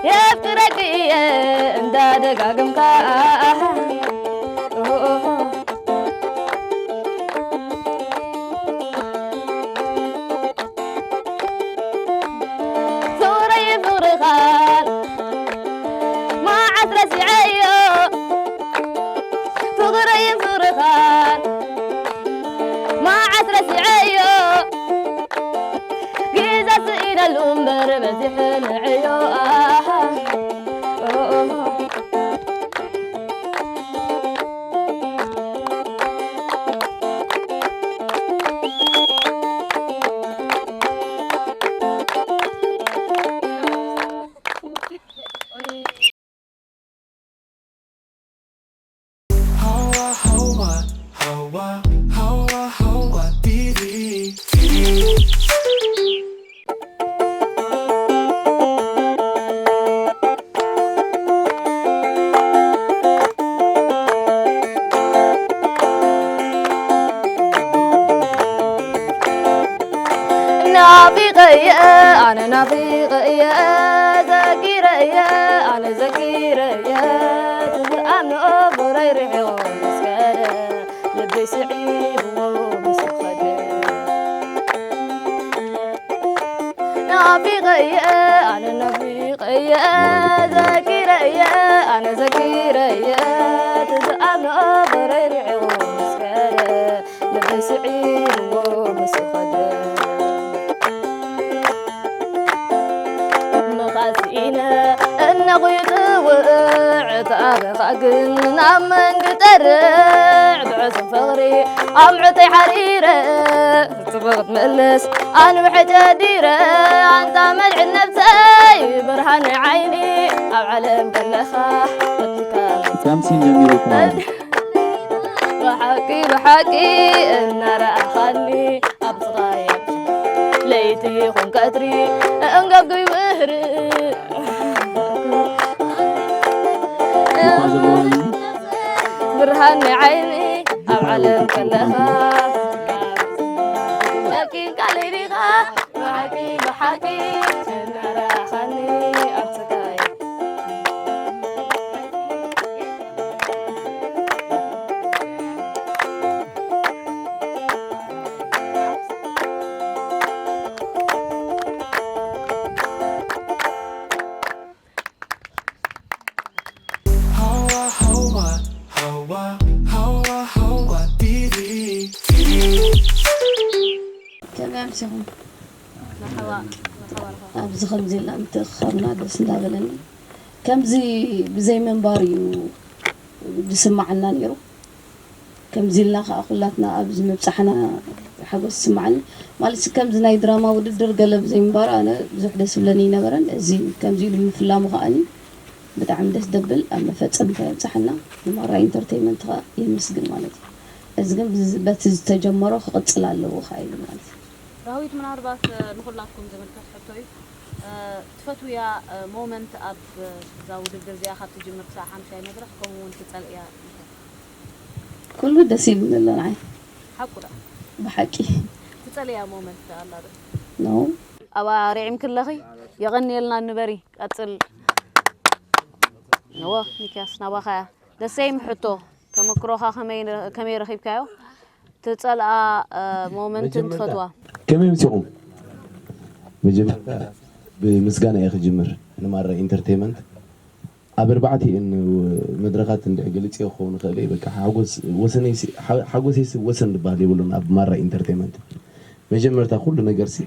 የፍቅረኪ እየ እንዳደጋገምካ። ዙረይ ፍቅርኻን መዓስ ረሲዐዮ? ንዕዮ ኣሃ Hawa, hawa, hawa, hawa, hawa, T V. ናፊቐየ ኣነ ናፊቐየ ዘኪረየ ኣነ ዘኪረየ ትዝኣምንኦ ፍረይ ርሒቑ ምስ ከደ ልበይ ስዒብዎ ምስ ከደ ናፊቐየ ኣነ ናፊቐየ ዘኪረየ ኣነ ዘኪረየ ትዝኣምንኦ ፍረይ ርሒቑ ምስ ከደ ልበይ ስዒብዎ ምስ ኸደ መኻሲነ እነኹ ይጽውዕ ተኣበኻ ግን ናብ መንግ ጠርዕ ብዕሱም ፍቕሪ ኣምዕተይ ሓሪረ ጽቡቕ ክትመልስ ኣንውሐ ጨዲረ ኣንታ መድሕን ነብሰይ ብርሃን ናይ ዓይኒ ኣብ ዓለም ከለኻ ፈቲካ ከምሲን ጀሚሩ ይኮናል። ብሓቂ ብሓቂ እናረኣኻኒ ኣብ ጥቓይ ለይቲ ይኹን ቀትሪ እንገብግብ ይምህር ብርሃን ናይ ዓይኒ ኣብ ዓለም ከለኻ ለኪንካ ለይሊኻ ብሓቂ ብሓቂ እናረኣኻኒ ኣብ ጥቓይ Hawa, hawa, hawa, hawa, hawa, T V. ከመይ ኣምሲኹም? ኣብዚ ከምዚ ኢልና ምትእኽኻብና ደስ እንዳበለኒ። ከምዚ ብዘይ ምንባር እዩ ዝስማዓና ነይሩ። ከምዚ ኢልና ከዓ ኩላትና ኣብዚ ምብፃሕና ሓጎስ ይስማዓኒ። ማለት ከምዚ ናይ ድራማ ውድድር ገለ ብዘይ ምንባር ኣነ ብዙሕ ደስ ዝብለኒ ኣይነበረን። እዚ ከምዚ ኢሉ ምፍላሙ ከዓኒ ብጣዕሚ ደስ ደብል ኣብ መፈፀምታ የብፅሓና። ንማራ ኢንተርቴይመንት ከዓ የመስግን ማለት እዩ። እዚ ግን ብዝ- በቲ ዝተጀመሮ ክቕፅል ኣለዎ ከዓ ኢሉ ማለት እዩ። ዳዊት፣ ምናልባት ንኹላትኩም ዝምልከት ሕቶ እዩ። ትፈትውያ ሞመንት ኣብ እዛ ውድድር እዚኣ ካብ ትጅምር ክሳብ ሓምሻይ መድረኽ ከምኡ እውን ትፀልእያ እንታይ? ኩሉ ደስ ኢሉ ዘሎ ንዓይ ሓቁ ዶ? ብሓቂ ትፀልእያ ሞመንት ኣላ ዶ? ነው። ኣባሪዕም ክለኺ የቐንየልና ንበሪ ቀፅል። ነዎ ሚክያስ ናባኻ እያ። ደሰይም ሕቶ ተመክሮኻ ከመይ ከመይ ረኺብካዮ? ትጸልኣ ሞመንትን ትፈትዋ? ከመይ መጺኹም? መጀመርታ ብምስጋና እየ ክጅምር ንማራ ኢንተርቴይመንት ኣብ ኣርባዕቲኤን መድረኻት እንድዒ ገሊፀዮ ክኸውን ይኽእል እየ በቃ ሓጎስ ወሰነይ ሓጎሰይ ወሰን ዝበሃል የብሉን ኣብ ማራ ኢንተርቴይመንት መጀመርታ ኩሉ ነገርሲ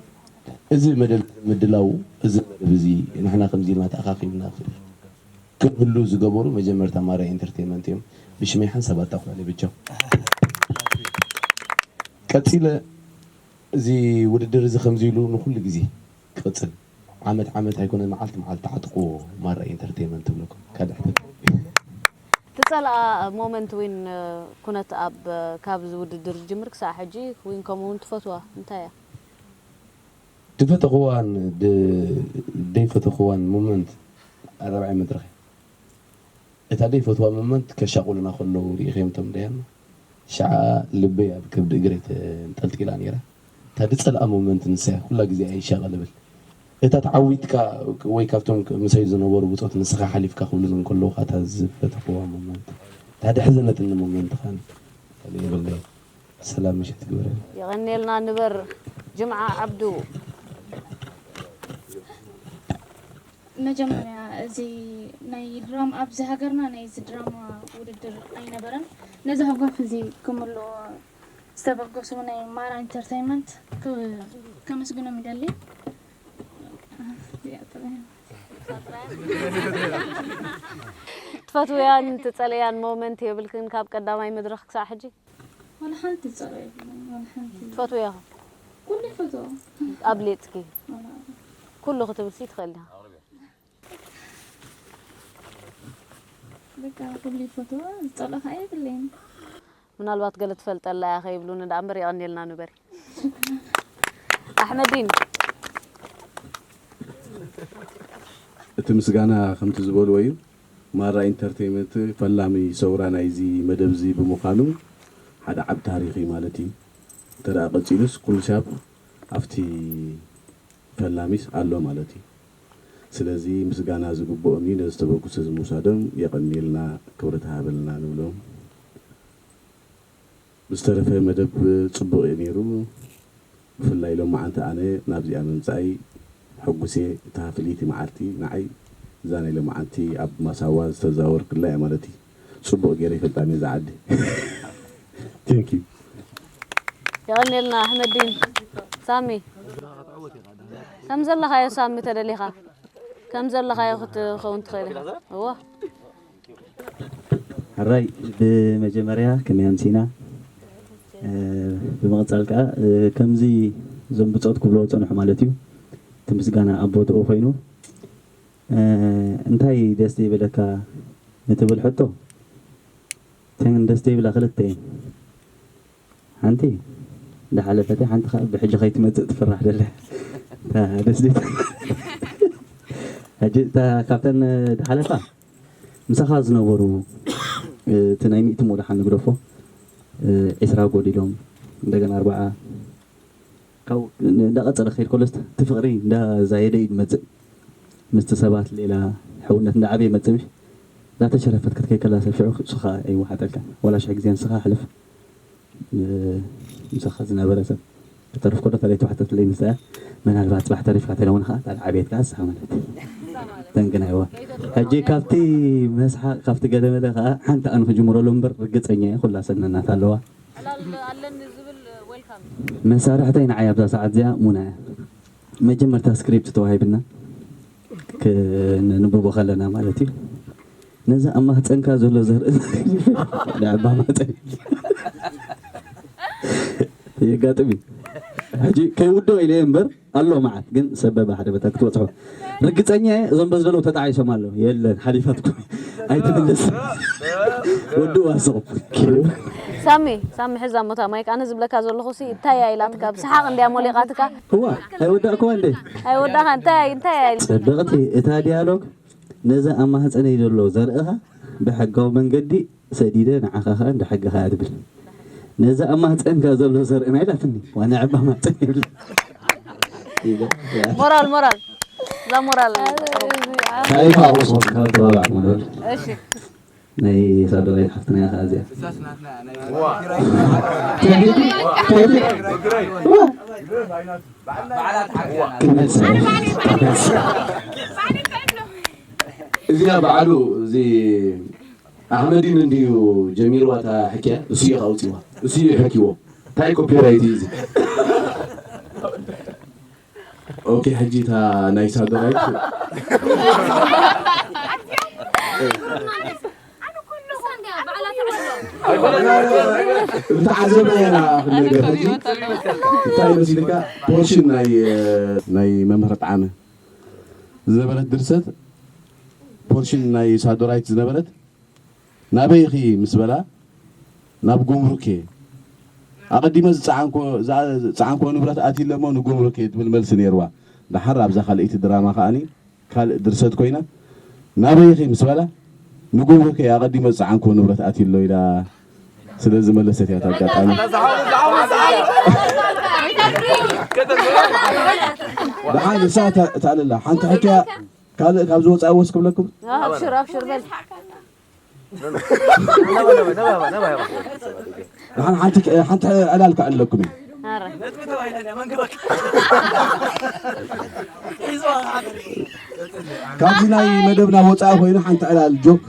እዚ መደብ ምድላዉ እዚ መደብ እዚ ንሕና ከምዚ ኢልና ተኣኻኺብና ክንህሉ ዝገበሩ መጀመርታ ማራ ኢንተርቴይመንት እዮም ብሽመይ ሓንሳብ ኣጣኹዕለ ብቻው ቀፂለ እዚ ውድድር እዚ ከምዚ ኢሉ ንኩሉ ግዜ ክቕፅል ዓመት ዓመት ኣይኮነ መዓልቲ መዓልቲ ተዓጥቕዎ ማራ ኢንተርቴይመንት ትብለኩም ካልእ ሕተት ትጸልኣ ሞመንት ወይን ኩነት ኣብ ካብዚ ውድድር ዝጅምር ክሳብ ሕጂ ወይን ከምኡ እውን ትፈትዋ እንታይ እያ? ድፈተኽዋን ደይፈተኽዋን ሞመንት ኣራብዓይ መድረኽ እታ ደይፈትዋ ሞመንት ከሻቑሉና ከለዉ ርኢኸዮም ቶም ደያና ሸዓ ልበይ ኣብ ከብዲ እግረይ ተንጠልጢላ ነይራ እታ ድጸልኣ ሞመንት ንሳ ኩላ ግዜ ኣይሻቐል እብል እታ ተዓዊትካ ወይ ካብቶም ምሳይ ዝነበሩ ብጾት ንስኻ ሓሊፍካ ክብሉኒ እንከለዉ እታ ዝፈተኽዋ ሞመንት እታ ደሕዘነትኒ ሞመንት ኻን ካልእ የብለይ ሰላም ምሸት ግበረልና። የቐንየልና ንበር ጅምዓ ዓብዱ። መጀመርያ እዚ ናይ ድራማ ኣብዚ ሃገርና ናይ እዚ ድራማ ውድድር ኣይነበረን። ነዚ ህጎፍ እዚ ክምልኦ ዝተበገሱ ናይ ማራ ኢንተርተይመንት ከመስግኖም ይደሊ። ትፈትውያን ትጸልእያን ሞመንት የብልክን ካብ ቀዳማይ መድረኽ ክሳዕ ሕጂ? ዋላ ሓንቲ ዝጸልኦ የብለይን፣ ዋላ ሓንቲ። ትፈትውዮ? ኩሉ ይፈትዎ። ኣብሊጽኪ? ዋላ ኩሉ ክትብልሲ ትኽእል ዲኻ? በቃ ኩሉ ይፈትዎ፣ ዝጸልኦ ኸኣ የብለይን። ምናልባት ገለ ትፈልጠላ እያ ከይብሉኒ ደኣ እምበር የቐንየልና ንበሪ። ኣሕመዲን። እቲ ምስጋና ከምቲ ዝበልዎ እዩ። ማራ ኢንተርቴይመንት ፈላሚ ሰውራ ናይዚ መደብ እዚ ብምዃኑ ሓደ ዓቢ ታሪኽ እዩ ማለት እዩ። እንተ ደኣ ቀጺሉስ ኩሉ ሰብ ኣብቲ ፈላሚስ ኣሎ ማለት እዩ። ስለዚ ምስጋና ዝግብኦም እዩ። ነዚ ተበግሶ እዚ ምውሳዶም የቐንየልና፣ ክብረት ሃበልና ንብሎም። ብዝተረፈ መደብ ጽቡቕ እዩ ነይሩ። ብፍላይ ሎማዓንቲ ኣነ ናብዚኣ ምምጻእይ ሕጉስ እየ። እታ ፍልይቲ መዓልቲ ንዓይ እዛ ናይ ሎማዓንቲ ኣብ ማሳዋ ዝተዛወርክላ እያ ማለት እዩ። ጽቡቕ ገይረ ይፈልጣን እየ እዛ ዓዲ። Thank you። የቐንየልና ኣሕመዲን። ሳሚ፣ ከም ዘለኻዮ ሳሚ ተደሊኻ ከም ዘለኻዮ ክትኸውን ትኽእል ኢኻ። እወ። ሕራይ፣ ብመጀመርያ ከመይ ኣምሲና? እ፣ ብምቕጻል ከኣ፣ እ፣ ከምዚ እዞም ብጾት ክብልዎ ዝጸንሑ ማለት እዩ። እቲ ምስጋና ኣብ ቦትኡ ኮይኑ፣ እ፣ እንታይ ደስ ዘይበለካ ንትብል ሕቶ፣ እተን ደስ ዘይብላ ክልተ እየን። ሓንቲ እንዳሓለፈት እያ፣ ሓንቲ ከኣ ብሕጂ ከይትመጽእ ትፍራሕ ደለ። እታ ደስ ዘይት-፣ ሕጂ እታ ካብተን ዝሓለፋ ምሳኻ ዝነበሩ፣ እ፣ እቲ ናይ ሚእቲ ሙሉእ ሓን ንግደፎ፣ እ፣ ዒስራ ጎዲሎም፣ እንደገና ኣርብዓ፣ ካብኡ እንዳቐጸለ ክኸይድ ከሎስ እቲ ፍቕሪ እንዳዛየደ እዩ ዝመጽእ። ምስቲ ሰባት ሌላ ሕውነት እንዳዓበየ ይመጽእ፣ ምሽ? እንዳተሸረፈት ክትከይድ ከላ ሰብ ሽዑ እሱ ኸኣ ኣይወሓጠልካን። ዋላ ሽሕ ግዜ ንስኻ ሕለፍ፣ እ፣ ምሳኻ ዝነበረ ሰብ ክተርፍ ከሎ፣ እታ ለይተዋሕጠትለይ ንሳ እያ። ምናልባት ጽባሕ ተሪፍካ ተለውን ኸኣ፣ እታ ዝዓበየት ከኣ ንስኻ ማለት እዩ። ተንግናይዋ። ሕጂ ካብቲ መስሓቕ፣ ካብቲ ገለመለ ኸኣ ሓንቲ ኣነ ክጅምረሉ እምበር፣ ርግጸኛ እየ፣ ኩላ ሰብ ነናታ ኣለዋ። ዕላል ኣለኒ ዝብል ዌልካም። መሳርሕተይ ንዓይ ኣብዛ ሰዓት እዚኣ ሙና እያ። መጀመርታ ስክሪፕት ተዋሂብና ክንንብቦ ከለና ማለት እዩ። ነዚ ኣብ ማህፀንካ ዘሎ ዘርኢ ንዕባ ማህፀን የጋጥም እዩ። ሕጂ ከይውድኦ ኢለ እየ እምበር ኣሎ መዓት፣ ግን ሰበበ ሓደ በታ ክትበፅሖ ርግፀኛ እየ። እዞም በዚ ዘለዉ ተጣዒሶም ኣለዉ። የለን ሓሊፋትኩም ኣይትምለስ። ወድኡ ኣስቑም። ሳሚ ሳሚ ሕዛ ሞታ ማይክ ኣነ ዝብለካ ዘለኹ ሲ እንታይ እያ ኢላትካ ብሰሓቕ እንድያ ሞሊቓትካ እዋ ኣይወዳእክዋ እንደ ኣይወዳኻ እንታይ እንታይ እያ ኢል- ፅብቕቲ እታ ዲያሎግ ነዚ ኣብ ማህፀነይ ዘሎ ዘርእኻ ብሕጋዊ መንገዲ ሰዲደ ንዓኻ ኸዓ እንዳ ሕግኻ እያ ትብል ነዚ ኣብ ማህፀንካ ዘሎ ዘርእና ኢላትኒ ዋና ዕባ ማህፀን ይብል ሞራል ሞራል እዛ ሞራል ታሪኻ ኣውሶ ካብ ተባባዕ ማለት እሺ ናይ ሳዶራይ ሓፍትና ኢኻ እዚኣ እዚኣ በዓሉ እዚ ኣሕመዲን እንድዩ ጀሚርዋ እታ ሕክያ እሱ እዩ ኣውፂዋ እሱ እዩ ሕኪዎ እንታይ ኮፒራይት እዩ እዚ ኦኬ ሕጂ እታ ናይ ሳዶራይት ዝተዓዘብናዮ ኢና ክንነገር ሕጂ እንታይ መሲልካ ፖርሽን ናይ ናይ መምህር ጣዕመ ዝነበረት ድርሰት ፖርሽን ናይ ሳዶራይት ዝነበረት ናበይ ኢኺ ምስ በላ ናብ ጉምሩክ እየ ኣቐዲመ ዝፀዓንኮ ንብረት ኣትዩ ኣለሞ ንጉምሩክ እየ ትብል መልሲ ነይርዋ ደሓር ኣብዛ ካልኣይቲ ድራማ ከዓኒ ካልእ ድርሰት ኮይና ናበይ ኢኺ ምስ በላ ንጉምሩክ እየ ኣቐዲመ ዝፀዓንኮ ንብረት ኣትዩ ኣሎ ኢላ ስለ ዝመለሰት እያ ኣጋጣሚ ደሓን ንሳ ተኣለላ ሓንቲ ሕክያ ካልእ ካብ ዝወፃ ወስ ክብለኩም ኣብሽር ኣብሽር በል ደሓን ሓንቲ ሓንቲ ዕላል ክዕለኩም እዩ ካብዚ ናይ መደብና ወፃኢ ኮይኑ ሓንቲ ዕላል ጆክ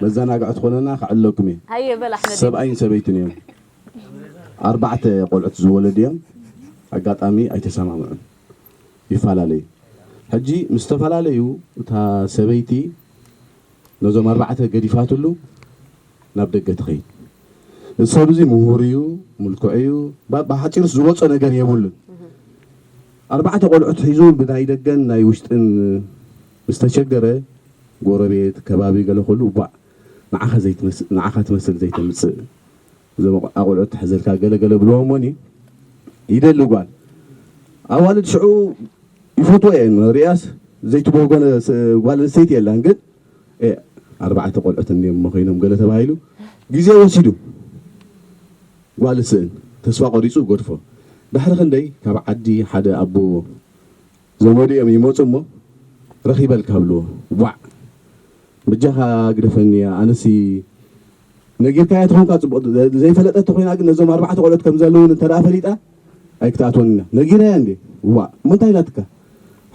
መዘናግዒ ትኾነና ክዕለኩም እዩ ሃየ በል ኣሕመድ ሰብኣይን ሰበይትን እዮም ኣርባዕተ ቆልዑት ዝወለዱ እዮም ኣጋጣሚ ኣይተሰማምዑን ይፈላለዩ ሕጂ ምስ ዝተፈላለዩ እታ ሰበይቲ ነዞም ኣርባዕተ ገዲፋትሉ ናብ ደገ ትኸይድ። እዚ ሰብ እዚ ምሁር እዩ፣ ምልኩዕ እዩ፣ ባ- ብሓፂሩስ ዝወፆ ነገር የብሉን። ኣርባዕተ ቆልዑት ሒዙ ብናይ ደገን ናይ ውሽጥን ምስ ተሸገረ ጎረቤት ከባቢ ገለ ኩሉ እቧዕ ንዓኻ ዘይትመስል ንዓኻ ትመስል ዘይተምፅእ እዞም ኣቆልዑት ትሕዘልካ ገለ ገለ ብልዎም ሞኒ ይደሊ ጓል ኣዋልድ ሽዑ ይፈትዎ እየን ሪያስ ዘይትብህጎ ጓል ኣንስተይቲ የላን ግን ኣርባዕተ ቆልዑት እንዲም ኮይኖም ገለ ተባሂሉ ግዜ ወሲዱ ጓል ስእን ተስፋ ቆሪፁ ገድፎ ድሕሪ ክንደይ ካብ ዓዲ ሓደ ኣቦ ዘመዱ እዮም ይመፁ እሞ ረኺበልካ ብልዎ ዋዕ በጃኻ ግደፈኒ ኣነሲ ነጊርካያ ተኾንካ ፅቡቕ ዘይፈለጠት ተኮይና ግን ነዞም ኣርባዕተ ቆልዑት ከም ዘለውን እንተ ፈሊጣ ኣይክትኣትወንና ነጊረያ እንዴ ዋዕ እሞ እንታይ ኢላትካ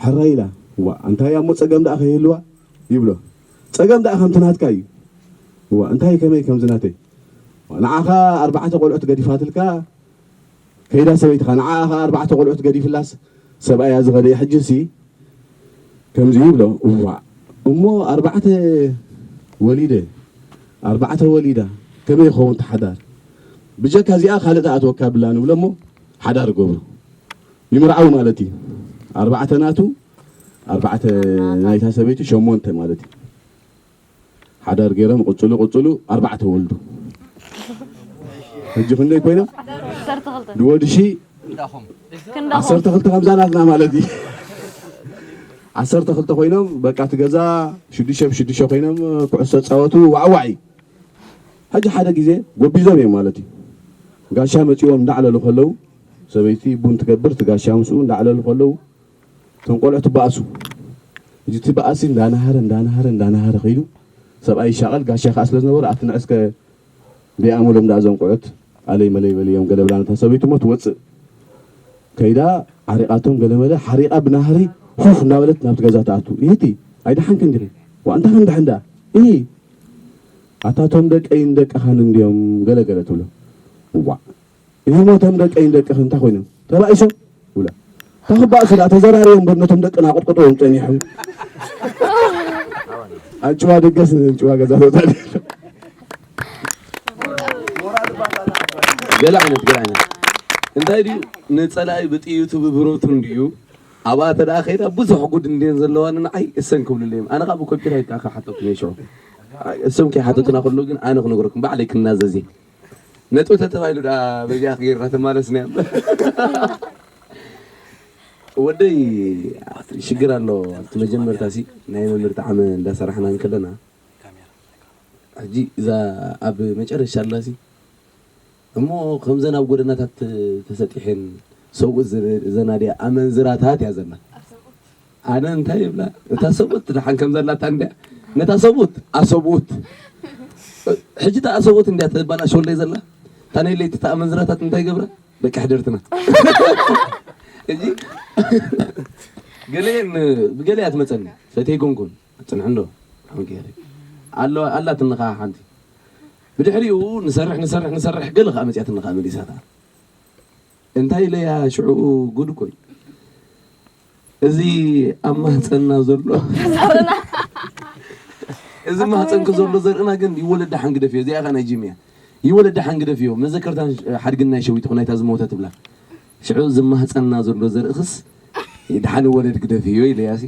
ሕራይ ኢላ ዋዕ እንታይ እሞ ፀገም ደኣ ከይህልዋ ይብሎ ፀገም ደኣ ከምቲ ናትካ እዩ ዋዕ እንታይ ከመይ ከምዚ ናተይ ንዓኻ ኣርባዕተ ቆልዑት ገዲፋትልካ ከይዳ ሰበይትኻ ንዓኻ ኣርባዕተ ቆልዑት ገዲፍላስ ሰብኣያ ዝኸደ ሕጅሲ ከምዚ ይብሎ እዋዕ እሞ ኣርባዕተ ወሊደ ኣርባዕተ ወሊዳ ከመይ ይኸውን ተሓዳር ብጀካ እዚኣ ካልእ ተኣትወካ ብላ ንብሎ እሞ ሓዳር ገብሩ ይምርዓው ማለት እዩ ኣርባዕተ ናቱ ኣርባዕተ ናይታ ሰበይቲ ሸሞንተ ማለት እዩ ሓዳር ገይሮም ቅፅሉ ቅፅሉ ኣርባዕተ ወልዱ ሕጂ ክንደይ ኮይኖም ድወድሺ ዓሰርተ ክልተ ከምዛ ናትና ማለት እዩ ዓሰርተ ክልተ ኮይኖም በቃ እቲ ገዛ ሽዱሽተ ብሽዱሽተ ኮይኖም ኩዕሶ ፃወቱ ዋዕዋዕ እዩ ሕጂ ሓደ ግዜ ጎቢዞም እዮም ማለት እዩ ጋሻ መፂዎም እንዳዕለሉ ከለዉ ሰበይቲ ቡን ትገብር እቲ ጋሻ ምስኡ እንዳዕለሉ ከለዉ እቶም ቆልዑ ትበኣሱ ሕጂ እቲ በኣሲ እንዳናሃረ እንዳናሃረ እንዳናሃረ ከይዱ ሰብኣይ ይሻቐል ጋሻ ከዓ ስለ ዝነበረ ኣቲ ንዕስከ ደይኣመሎም ደኣ እዞም ቆልዑት ኣለይ መለይ በልዮም ገለ ብላ ነታ ሰበይቱ እሞ ትወፅእ ከይዳ ዓሪቓቶም ገለ መለ ሓሪቓ ብናህሪ ፉፍ እንዳበለት ናብቲ ገዛ ትኣቱ ይህቲ ኣይደሓንክን ዲኺ ዋ እንታይ ክንድሕን ደኣ እሂ ኣታ ቶም ደቀይን ደቅኻን እንድዮም ገለ ገለ ትብሎ እዋዕ እሂ ሞ ቶም ደቀይን ደቅኽን እንታይ ኮይኖም ተባኢሶም ይብላ ተኽባእሱ ደኣ ተዘራርዮም እምበር ነቶም ደቅና ኣቁጥቁጥዎም ፀኒሖም ኣንጭዋ ደገስ እንጭዋ ገዛ ተውፃእ ገለ ዓይነት ገለ ዓይነት እንታይ ድዩ ንፀላኢ ብጥይቱ ብብረቱ እንድዩ ኣብኣ ተደኣ ከይዳ ብዙሕ ጉድ እንድየን ዘለዋኒ ንዓይ እሰን ክብሉለይ እዮም ኣነ ካብ ኮፒራይት ከዓ ክሓተኩም እየ ሽዑ እሶም ከይሓተቱና ከለዉ ግን ኣነ ክነግረኩም ባዕለይ ክናዘዝ እየ ነጥቢ ተተባሂሉ ደኣ በዚኣ ክገይርና ተማለስና እዮም ወደይ ሽግር ኣሎ እቲ መጀመርታ ሲ ናይ መምህር ጣዕመ እንዳሰራሕና እንከለና ሕጂ እዛ ኣብ መጨረሻ ኣላሲ እሞ ከምዘን ኣብ ጎደናታት ተሰጢሐን ሰብኡት ዘናድያ ኣመንዝራታት እያ ዘላ ኣነ እንታይ ይብላ እታ ሰብኡት ደሓን ከም ዘላታ እንድያ ነታ ሰብኡት ኣሰብኡት ሕጂ እታ ኣሰብኡት እንድያ ተባላሸወለይ ዘላ እታ ናይ ለይቲ እታ ኣመንዝራታት እንታይ ይገብራ ደቂ ሕደርትና ሕጂ ገለየን ብገለያ ትመፀኒ ሰተይ ኮንኩን ፅንሕ እንዶ ሓንኪ ኣለዋ ኣላትኒ ከዓ ሓንቲ ብድሕሪኡ ንሰርሕ ንሰርሕ ንሰርሕ ገለ ከዓ መፅያትኒ ከዓ መሊሳታ እንታይ ኢለያ ሽዑኡ ጉድ እኮ እዩ እዚ ኣብ ማህፀንና ዘሎ እዚ ማህፀንኪ ዘሎ ዘርእና ግን ይወለድ ደሓን ግደፍዮ እዚኣ ከዓ ናይ ጂም እያ ይወለድ ደሓን ግደፍዮ መዘከርታን ሓድግን ናይ ሸዊትኹ ናይታ ዝሞተት ትብላ ሽዑ ዝማህፀንና ዘሎ ዘርእኽስ ደሓን ወለድ ግደፍዮ ኢለያሲ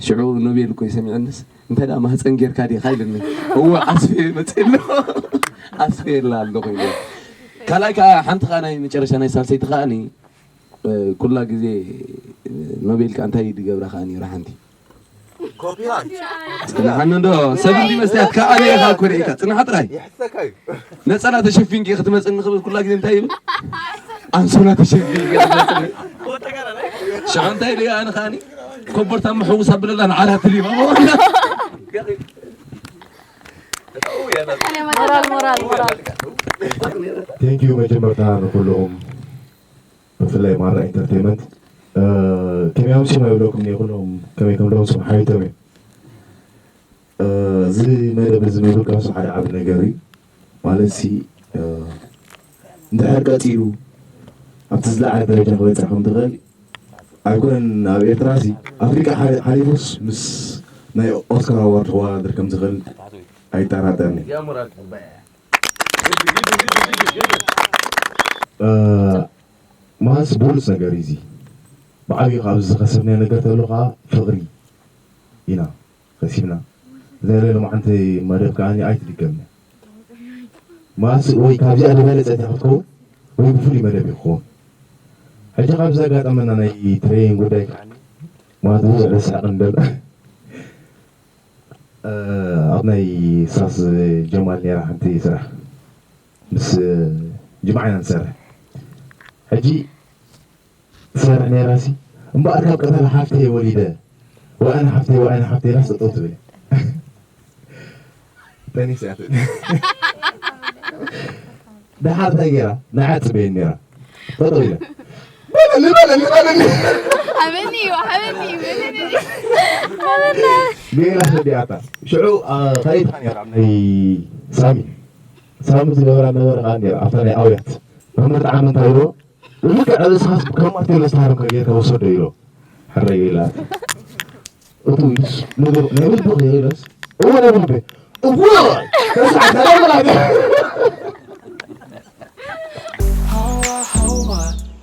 ሽዑ ኖቤል እኮ ይሰሚዐንስ እንተ ደኣ ማህፀን ጌርካ ዲኻ ኢልኒ እወ ዓስፌ መፅእ ኣሎ ዓስፌ የላ ኣለኹ ኢለ ካልኣይ ከዓ ሓንቲ ከዓ ናይ መጨረሻ ናይ ሳልሰይቲ ከዓኒ ኩላ ግዜ ኖቤል ከዓ እንታይ ድገብራ ከዓ ነይራ ሓንቲ ንዓኒ እንዶ ሰብ እንዲ መስትያት ከዓ ኣነ ኢኻ እኮ ርኢካ ፅንሓ ጥራይ ነፀላ ተሸፊንኪ ክትመፅኒ ክብል ኩላ ግዜ እንታይ ይብል ኣንሶላ ተሸፊንኪ ክትመፅኒ ሽዑ እንታይ ኢለ ኣነ ከዓኒ ኮቦርታ ምሕውስ ኣብለላ ንዓራት ልዩ ሞራል ሞራል ሞራል ቴንኪዩ መጀመርታ ንኩልኹም ብፍላይ ማራ ኢንተርቴንመንት ከመይ ኣምሲኹም ኣይብለኩም እየ ኩሎም ከመይ ከም ደምስኹም ሓቢቶም እዮም እዚ መደብ እዚ ምብጋሱ ሓደ ዓብ ነገር እዩ ማለት ሲ እንድሕር ቀፂሉ ኣብቲ ዝለዓለ ደረጃ ክበፅሕ ከም ትኽእል ኣይኮነን ኣብ ኤርትራ ሲ ኣፍሪቃ ሓሊፉስ ምስ ናይ ኦስካር ኣዋርድ ክወዳደር ከም ዝኽእል ኣይጠራጠርን። ማስ ብሉፅ ነገር እዩ። እዚ ብዓብዩ ካብ ዝኸሰብናዮ ነገር ተሎ ከዓ ፍቕሪ ኢና ከሲብና። ዘለ ሎማዓንቲ መደብ ከዓ ኣይትድገምና። ማስ ወይ ካብዚኣ ዝበለፀት ክትከውን ወይ ብፍሉይ መደብ ይኸውን። ሕጂ ካብ ዘጋጠመና ናይ ትሬኒንግ ጉዳይ ከዓ ማለት ብዙሕ ዘስሕቕ እንደል ኣብ ናይ ሳስ ጀማል ነራ ሓንቲ ስራሕ ምስ ጅማዕ ኢና ንሰርሕ። ሕጂ ትሰርሕ ነራ ሲ እምበኣር ካብ ቀተላ ሓፍተይ ወሊደ ወኣነ ሓፍተይ ወኣነ ሓፍተይ ኢላስ ጠጠው ትብል ጠኒስ እያ ትብል። ደሓር እንታይ ገይራ ንዓ ትጽበየኒ ነራ ጠጠው ኢለ በለኒ በለኒ በለኒ ሃበኒ እዩ ሃበኒ እዩ በለኒ ሜላ ሰዲኣታ ሽዑ ከይታ ነራ ናይ ሳሚ ሳሚ ዝገበራ ነበረ ከዓ ነራ ኣብታ ናይ ኣውያት መምህር ጣዕሚ እንታይ ኢልዎ ልክዕ ርእስኻስ ከም ማርቴሎ ዝተሃረምካ ጌርካ ወሰዶ ኢሎ ሕረይ ኢላ እቱ ኢሉስ ናይ ብልቢ ኢሎስ እወ ናይ ብልቢ እወ ተስዓ ተቀበላት Hawa, hawa,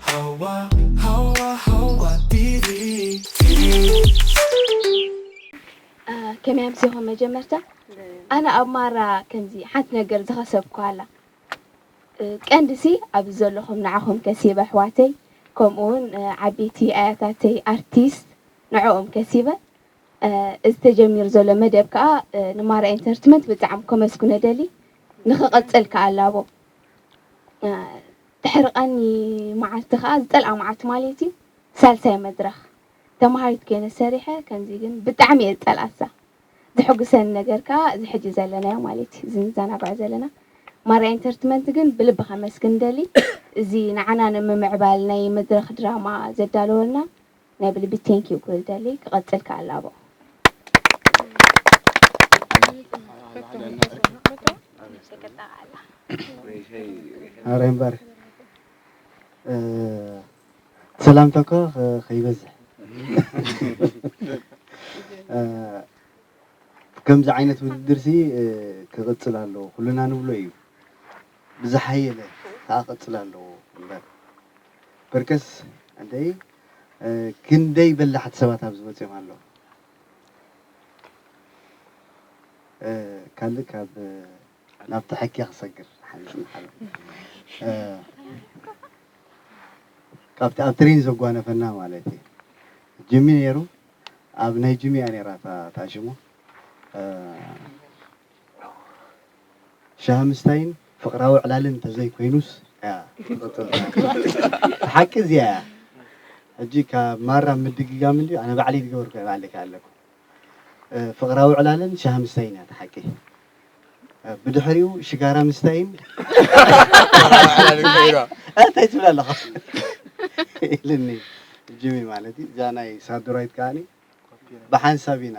hawa, hawa, hawa, T V, T V. ከመይ ኣምሲኹም መጀመርታ ኣነ ኣብ ማራ ከምዚ ሓንቲ ነገር ዝኸሰብኩ ኣላ ቀንዲ ሲ ኣብዚ ዘለኹም ንዓኹም ከሲበ ኣሕዋተይ ከምኡ እውን ዓበይቲ ኣያታተይ ኣርቲስት ንዕኦም ከሲበ እዚ ተጀሚሩ ዘሎ መደብ ከዓ ንማራ ኢንተርትመንት ብጣዕሚ ከመስግኖ ደሊ ንክቕፅል ከዓ ኣላቦ ድሕሪ ቀኒ መዓልቲ ከዓ ዝፀልኣ መዓልቲ ማለት እዩ ሳልሳይ መድረኽ ተማሃሪት ኮይነ ሰሪሐ ከምዚ ግን ብጣዕሚ እየ ዝፀልኣሳ ዝሕጉሰኒ ነገር ከዓ እዚ ሕጂ ዘለናዮ ማለት እዩ እዚ ንዘናግዖ ዘለና ማራ ኢንተርትመንት ግን ብልቢ ከመስግን ደሊ እዚ ንዓና ንምምዕባል ናይ መድረኽ ድራማ ዘዳለወልና ናይ ብልቢ ቴንኪዩ ክብል ደሊ ክቐፅል ከዓ ኣላቦ ኣረ እምበር ሰላምታ እኮ ከይበዝሕ ከምዚ ዓይነት ውድድር ሲ ክቕፅል ኣለዎ ኩልና ንብሎ እዩ ብዝሓየለ ከዓ ክቕፅል ኣለዎ እምበር በርከስ ኣደይ ክንደይ በላሕቲ ሰባት ኣብዚ መፅኦም ኣለዉ ካልእ ካብ ናብቲ ሕኪ ክሰግር ሓንቲ መሓላ ካብቲ ኣብ ትሬን ዘጓነፈና ማለት እዩ ጅሚ ነይሩ ኣብ ናይ ጅሚ እያ ነይራ እታ ሽሙ ሻሂ ምስታይን ፍቕራዊ ዕላልን እንተዘይኮይኑስ እያ ትቕፅል ሓቂ እዚኣ እያ ሕጂ ካብ ማራ ምድግጋም እንዲ ኣነ ባዕለይ ዝገበርኩ ባዕለይ ኣለኩ ፍቕራዊ ዕላልን ሻሂ ምስታይን እያ ሓቂ ብድሕሪኡ ሽጋራ ምስታይን እንታይ ትብል ኣለኻ ኢልኒ ጅሚ ማለት እዩ እዛ ናይ ሳዱራይት ከዓኒ ብሓንሳብ ኢና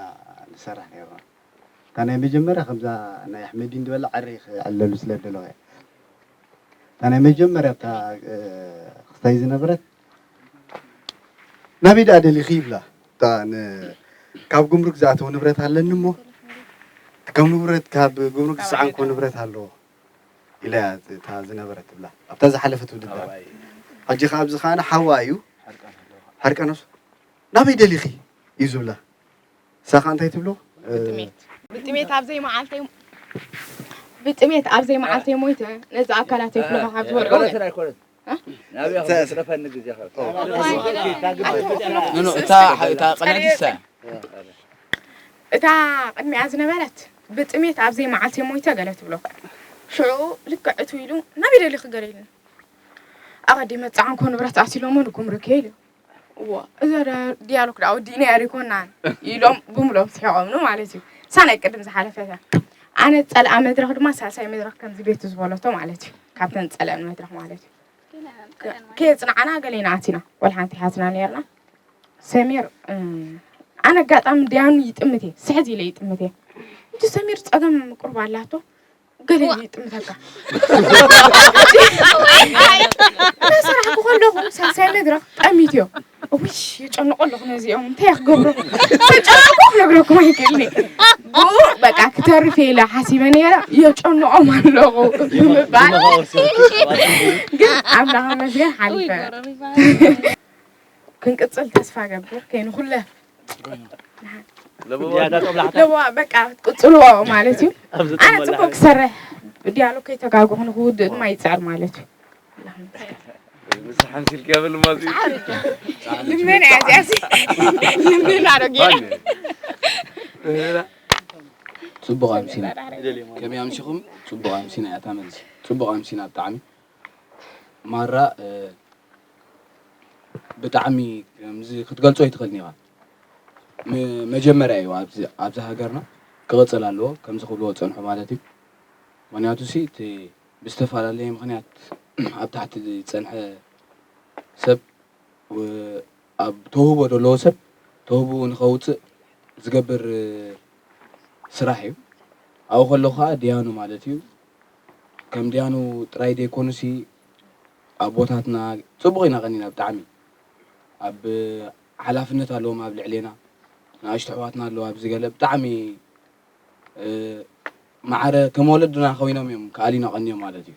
ንሰርሕ ነርና እታ ናይ መጀመርያ ከምዛ ናይ ኣሕመዲን ዝበላ ዓረይ ክዕለሉ ስለ ደለኹ እያ እታ ናይ መጀመርያ እታ ክስታይ ዝነበረት ናበይ ደኣ ደሊኺ ይብላ እታ ካብ ጉምሩክ ዝኣተወ ንብረት ኣለኒ እሞ ከም ንብረት ካብ ጉምሩክ ዝሰዓንኮ ንብረት ኣለዎ ኢላ እያ እታ ዝነበረት ትብላ ኣብታ ዝሓለፈት ውድድር ሕጂ ካብ ዝኻነ ሓዋ እዩ ሓርቀኖስ ናበይ ደሊኺ እዩ ዝብላ ሳኻ እንታይ ትብሎ ብጥሜት ኣብ ዘይመዓልተይ ብጥሜት ኣብ ዘይመዓልተይ ሞይተ ነዚ ኣካላተይ ፍለኻ ካብ ዝበልዑ ኣይኮነትን ኣይኮነትን ናብያ ትረፈኒ ግዜ ኖ እታ እታ ቀዳዲሳ እታ ቅድሚያ ዝነበረት ብጥሜት ኣብ ዘይመዓልተይ ሞይተ ገለ ትብሎ ሽዑ ልክዕ እቱ ኢሉ ናበይ ደሊኺ ገለ ኢሉኒ ኣቐዲመ ፃዕንኮ ንብረት ኣሲሎሞ ንጉምሩክ ኢሉ እዋ እዛ ዲያሎግ ዳኣ ወዲእናያ ዶ ኣይኮናን ኢሎም ብምሎም ስሒቖምኒ ማለት እዩ። እሳ ናይ ቅድም ዝሓለፈት እያ። ኣነ ዝፀልኣ መድረኽ ድማ ሳልሳይ መድረኽ ከምዚ ቤቱ ዝበለቶ ማለት እዩ። ካብተን ዝፀልአን መድረኽ ማለት እዩ። ከየፅናዕና ገሌና ኣቲና ወላ ሓንቲ ኣይሓዝናን ነይርና። ሰሚር ኣነ ኣጋጣሚ ዲያኑ ይጥምት እየ ስሕት ኢለ ይጥምት እየ እንጂ ሰሚር ፀገም ቁሩብ ኣላቶ ገለ ይጥምተካ ናይ ስራሕ ከለኹ ሳልሳይ መድረኽ ጠሚትዮ። ውሽ፣ የጨንቆ ኣለኹ ነዚኦም፣ እንታይ ክገብሮ? ተጨንቆ ክነግረኩም ኣይክእልኒ። ብኡ በቃ ክተርፍ እየ ኢለ ሓሲበ ነይረ፣ የጨንቆም ኣለኹ ብምባል ግን ኣምላኽ ይመስገን ሓሊፈ። ክንቅጽል ተስፋ ገብር፣ ከይንኹለፍ። ለበዋ በቃ ቅጽልዎ ማለት እዩ። ኣነ ጽቡቅ ክሰርሕ፣ ዲያሎግ ከይተጋግኹ ንክውድእ ድማ ይጽዕር ማለት እዩ። ምስ ሓምሲልክያ በል ማዚ ልመና እያ እዚኣሲ። ልመና ዶ ጌረ። ጽቡቕ ኣምሲና። ከመይ ኣምሲኹም? ጽቡቕ ኣምሲና እያ እታ መልሲ። ጽቡቕ ኣምሲና ብጣዕሚ። ማራ እ፣ ብጣዕሚ ከምዚ ክትገልጾ ኣይትኽእልን ኢኻ። ም- መጀመርያ እዩ ኣብዚ ኣብዚ ሃገርና ክቕጽል ኣለዎ ከምዚ ክብልዎ ዝጸንሑ ማለት እዩ። ምኽንያቱ ሲ እቲ ብዝተፈላለየ ምኽንያት ኣብ ታሕቲ ዝጸንሐ ሰብ ው- ኣብ ተውህቦ ዘለዎ ሰብ ተውህቦኡ ንኸውፅእ ዝገብር ስራሕ እዩ። ኣብኡ ከለኹ ከዓ ድያኑ ማለት እዩ። ከም ድያኑ ጥራይ ዘይኮኑሲ ኣቦታትና ፅቡቕ ኢና ቀኒና ብጣዕሚ ኣብ ሓላፍነት ኣለዎም ኣብ ልዕሌና ንኣሽቱ ኣሕዋትና ኣለዉ ኣብዚ ገለ ብጣዕሚ ማዕረ ከም ወለድና ኮይኖም እዮም ከኣሊና ቀንዮም ማለት እዩ።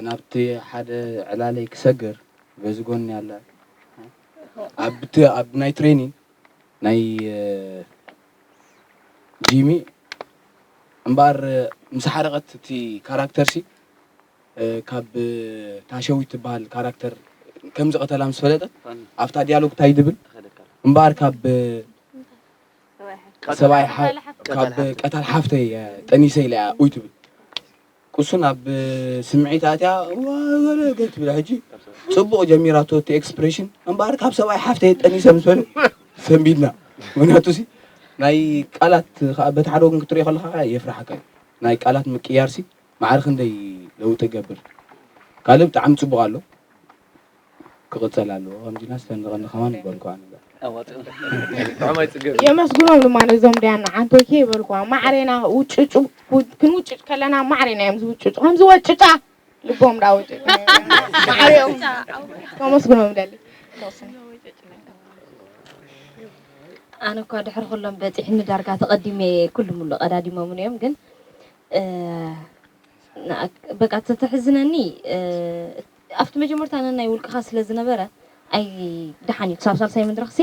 ናብቲ ሓደ ዕላለይ ክሰግር በዚ ጎኒ ኣለ ኣብቲ ኣብ ናይ ትሬኒንግ ናይ ጂሚ እምበኣር ምስ ሓረቐት እቲ ካራክተር ሲ ካብ ታሸዊት ትበሃል ካራክተር ከም ዝቐተላ ምስ ፈለጠት ኣብታ ዲያሎግ እንታይ ድብል እምበኣር ካብ ሰብኣይ ካብ ቀታል ሓፍተይ ጠኒሰ ኢለ እያ ኡይ ትብል ቅሱን ኣብ ስምዒት ኣትያ ገለ ገለ ትብል ሕጂ ፅቡቕ ጀሚራቶ እቲ ኤክስፕሬሽን እምበኣር ካብ ሰብኣይ ሓፍተይ ጠኒሰ ምስ በለ ሰንቢድና ምክንያቱ ሲ ናይ ቃላት በቲ ሓደ ወገን ክትሪኦ ከለካ የፍርሓካ እዩ ናይ ቃላት ምቅያር ሲ ማዕረ ክንደይ ለውጢ ይገብር ካልእ ብጣዕሚ ፅቡቕ ኣሎ ክቕፀል ኣለዎ ከምዚና ስተንቐኒ ከማን ይበልኩ ኣነ የመስግኖም ድማ ነዞም ዳያና ዓንቶኪ ይበልኩዋ ማዕሬና ውጭጩ ክንውጭጭ ከለና ማዕሬና እዮም ዝውጭጩ ከም ዝወጭጫ ልቦም ዳ ውጭጭ ማዕሬኦም ከመስግኖም ደሊ ኣነ እኳ ድሕሪ ኩሎም በፂሕኒ ዳርጋ ተቐዲመ ኩሉ ሙሉ ቀዳዲሞምን እዮም ግን በቃ ተተሕዝነኒ ኣብቲ መጀመርታ ነናይ ውልቅኻ ስለ ዝነበረ ኣይ ደሓን እዩ ክሳብ ሳልሳይ መድረኽሲ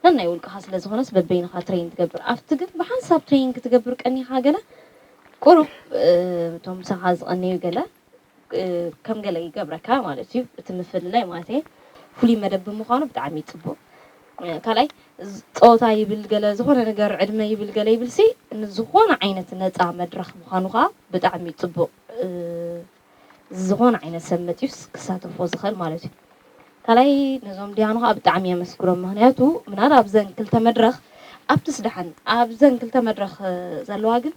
ነናይ ውልቅኻ ስለ ዝኾነስ በበይንኻ ትሬን ትገብር ኣብቲ ግን ብሓንሳብ ትሬን ክትገብር ቀኒኻ ገለ ቁሩብ እቶም ምሳኻ ዝቐነዩ ገለ ከም ገለ ይገብረካ ማለት እዩ እቲ ምፍልላይ ማለት እየ ፍሉይ መደብ ብምዃኑ ብጣዕሚ እዩ ፅቡቅ ካልኣይ ፀወታ ይብል ገለ ዝኾነ ነገር ዕድመ ይብል ገለ ይብል ሲ ንዝኾነ ዓይነት ነፃ መድረክ ምዃኑ ከዓ ብጣዕሚ እዩ ፅቡቅ ዝኾነ ዓይነት ሰብ መፅዩስ ክሳተፎ ዝኽእል ማለት እዩ ካልኣይ ነዞም ዲያኑ ከዓ ብጣዕሚ የመስግኖም ምክንያቱ ምናል ኣብዘን ክልተ መድረክ ኣብቲ ስደሓን ኣብዘን ክልተ መድረክ ዘለዋ ግን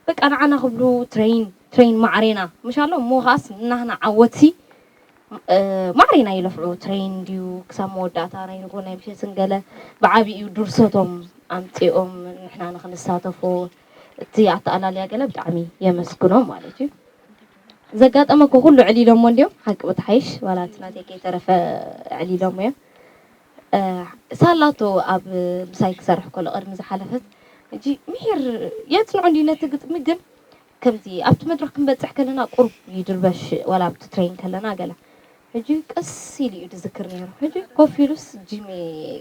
በቃ ንዓና ክብሉ ትሬን ትሬን ማዕሬና ምሽ ኣሎ እሞ ከዓስ ናህና ዓወትሲ ማዕሬና ይለፍዑ ትሬን ድዩ ክሳብ መወዳእታ ናይ ንጎ ናይ ምሸትን ገለ ብዓብይኡ ድርሰቶም ኣምፂኦም ንሕና ንክንሳተፎ እቲ ኣተኣላልያ ገለ ብጣዕሚ የመስግኖም ማለት እዩ ዘጋጠመ እኮ ኩሉ ዕሊሎሞ እንዲዮም ሓቂ ብትሓይሽ ዋላ እቲ ናተይ ከይተረፈ ዕሊሎሞ እዮም ሳላቶ ኣብ ምሳይ ክሰርሕ ከሎ ቅድሚ ዝሓለፈት እጂ ምሒር የጽንዖ እንዲ ነቲ ግጥሚ ግን ከምዚ ኣብቲ መድረክ ክንበጽሕ ከለና ቁሩብ ይድርበሽ ዋላ ኣብቲ ትሬን ከለና ገለ ሕጂ ቀስ ኢሉ እዩ ዝዝክር ነይሩ ሕጂ ኮፍ ኢሉስ ጂሚ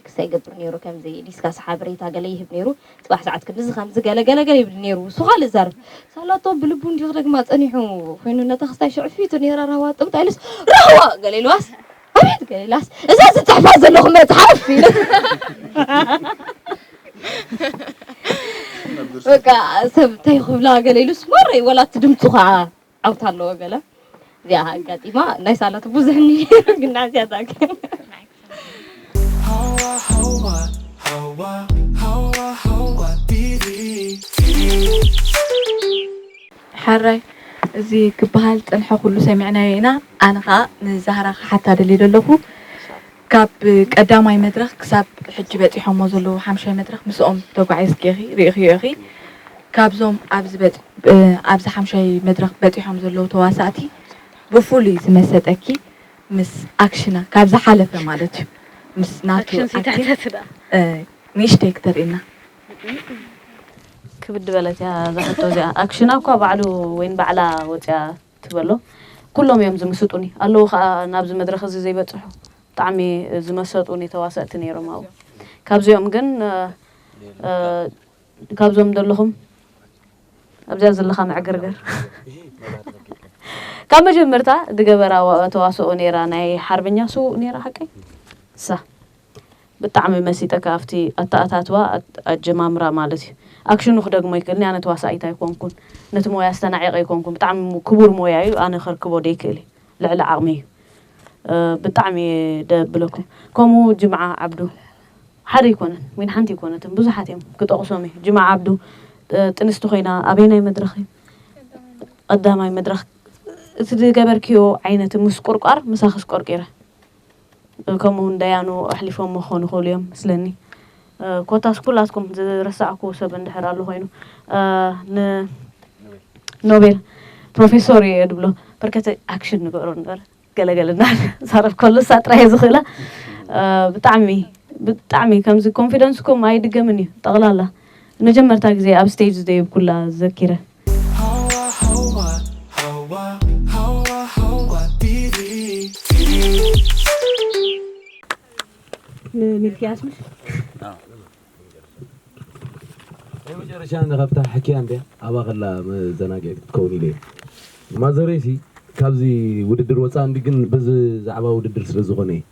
ክሳይ ገብር ነይሩ ከምዚ ዲስካስ ሓበሬታ ገለ ይህብ ነይሩ ጽባሕ ሰዓት ክንድዚ ከምዚ ገለ ገለ ገለ ይብል ነይሩ እሱ ካልእ ዛርብ ሳላቶ ብልቡ እንዲኹ ደግማ ጸኒሑ ኮይኑ ነታ ክስታይ ሽዑ ፊቱ ነይራ ራህዋ ጥምጣ ኢሉስ ራህዋ ገለ ኢልዋስ ኣቤት ገለ ኢላስ እዛ ዝጽሕፋ ዘለኹ መጽሓፍ ኢሉ በቃ ሰብ እንታይ ክብላ ገለ ኢሉስ ማረይ ወላ እቲ ድምፁ ከዓ ዓውታ ኣለዎ ገለ እዚኣ ኣጋጢማ ናይ ሳላት ብዙሕ እኒ ግን ናዚኣ ዛገ ሓራይ እዚ ክበሃል ፀንሐ ኩሉ ሰሚዕናዮ ኢና ኣነ ከዓ ንዛህራ ክሓታ ደልየ ዘለኹ ካብ ቀዳማይ መድረክ ክሳብ ሕጂ በፂሖሞ ዘለዉ ሓምሻይ መድረክ ምስኦም ተጓዒዝኪ ኢኺ ርኢኽዮ ኢኺ ካብዞም ኣብዚ በፂ ኣብዚ ሓምሻይ መድረክ በፂሖም ዘለዉ ተዋሳእቲ ብፍሉይ ዝመሰጠኪ ምስ ኣክሽና ካብ ዝሓለፈ ማለት እዩ። ምስ ናቱ ኣክሽን ኣክቲንግ ሲታተት ዳ እ፣ ንእሽተይ ክተርእና። ክብድ በለት እያ እዛ ሕቶ እዚኣ። ኣክሽና እኳ ባዕሉ ወይን ባዕላ ወፅያ ትበሎ። ኩሎም እዮም ዝምስጡኒ ኣለዉ ከዓ ናብዚ መድረክ እዚ ዘይበፅሑ ብጣዕሚ ዝመሰጡኒ ተዋሰእቲ ነይሮም ኣብኡ። ካብዚኦም ግን እ፣ እ፣ ካብዞም ዘለኹም ኣብዚኣ ዘለኻ መዕገርገር ካብ መጀመርታ ዝገበራ ዋ- ተዋስኦ ነይራ ናይ ሓርበኛ ስውእ ነይራ ሓቀይ እሳ ብጣዕሚ መሲጠካ ኣብቲ ኣተኣታትዋ ኣት- ኣጀማምራ ማለት እዩ። ኣክሽኑ ክደግሞ ይክእልኒ ኣነ ተዋሳኢት ኣይኮንኩን ነቲ ሞያ ኣስተናዒቀ ኣይኮንኩን ብጣዕሚ ክቡር ሞያ እዩ ኣነ ከርክቦ ደይክእል እዩ ልዕሊ ዓቕሚ እዩ። እ፣ ብጣዕሚ እየ ደብለኩም ከምኡ ጅምዓ ዓብዱ ሓደ ኣይኮነን ወይን ሓንቲ ኣይኮነትን ብዙሓት እዮም ክጠቕሶም እዩ ጅምዓ ዓብዱ እ፣ ጥንስቲ ኮይና ኣበየናይ መድረኽ እዩ ቀዳማይ መድረኽ እቲ ዝገበርክዮ ዓይነት ምስ ቁርቋር ምሳኽስ ቆርቂረ ከምኡ እውን ደያኑ ኣሕሊፎም ክኾኑ ይኽእሉ እዮም መስለኒ እ፣ ኮታስ ኩላትኩም ዝረሳዕኩ ሰብ እንድሕር ኣሎ ኮይኑ እ፣ ንኖቤል ፕሮፌሶር እየ ድብሎ በርከተ ኣክሽን ንገሮ ንበር ገለገልና ዛረብ ከሎ እሳ ጥራይ ዝኽእላ እ፣ ብጣዕሚ ብጣዕሚ ከምዚ ኮንፊደንስኩም ኣይድገምን እዩ ጠቕላላ መጀመርታ ግዜ ኣብ ስቴጅ ዝደየብኩላ ዘኪረ ንሚልክያስ ምሽ ናይ መጨረሻ ንከብታ ሕክያ እንድያ ኣባ ከላ መዘናግዒ ክትከውን ኢለ እየ ማዘረይሲ ካብዚ ውድድር ወፃ እንዲ ግን ብዛዕባ ውድድር ስለ ዝኾነ እዩ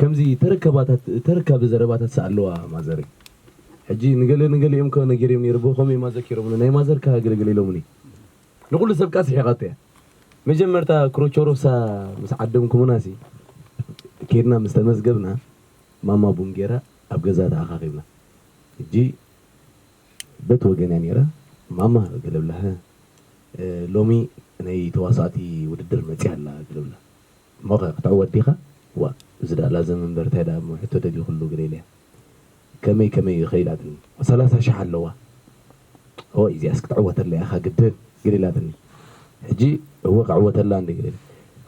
ከምዚ ተረከባታት ተረካቢ ዘረባታት ኣለዋ ማዘረይ ሕጂ ንገለ ንገሊኦም ከ ነጊርዮም ነይሩ ብኸመይ ማዘኪሮምኒ ናይ ማዘርካ ገለገለ ኢሎምኒ ንኩሉ ሰብ ቃ ስሒቓቶ እያ መጀመርታ ክሮቾሮሳ ምስ ዓደምኩምና ሲ ኬድና ምስ ተመዝገብና ማማ ቡን ጌራ ኣብ ገዛ ተኣኻኺብና ሕጂ በት ወገን እያ ነይራ ማማ ገለ ብላ ሎሚ ናይ ተዋሳእቲ ውድድር መፅያ ኣላ ገለ ብላ እሞ ኸ ክትዕወት ዲኻ ዋ እዚ ደኣ ላዘም እምበር እንታይ ደኣ እሞ ሕቶ ደልዩ ኩሉ ገለ ኢለያ ከመይ ከመይ እዩ ከ ኢላትኒ ሰላሳ ሽሕ ኣለዋ ኦ እዚኣስ ክትዕወተላ ኢኻ ግድን ገለ ኢላትኒ ሕጂ እወ ክዕወተላ እንደ ገለ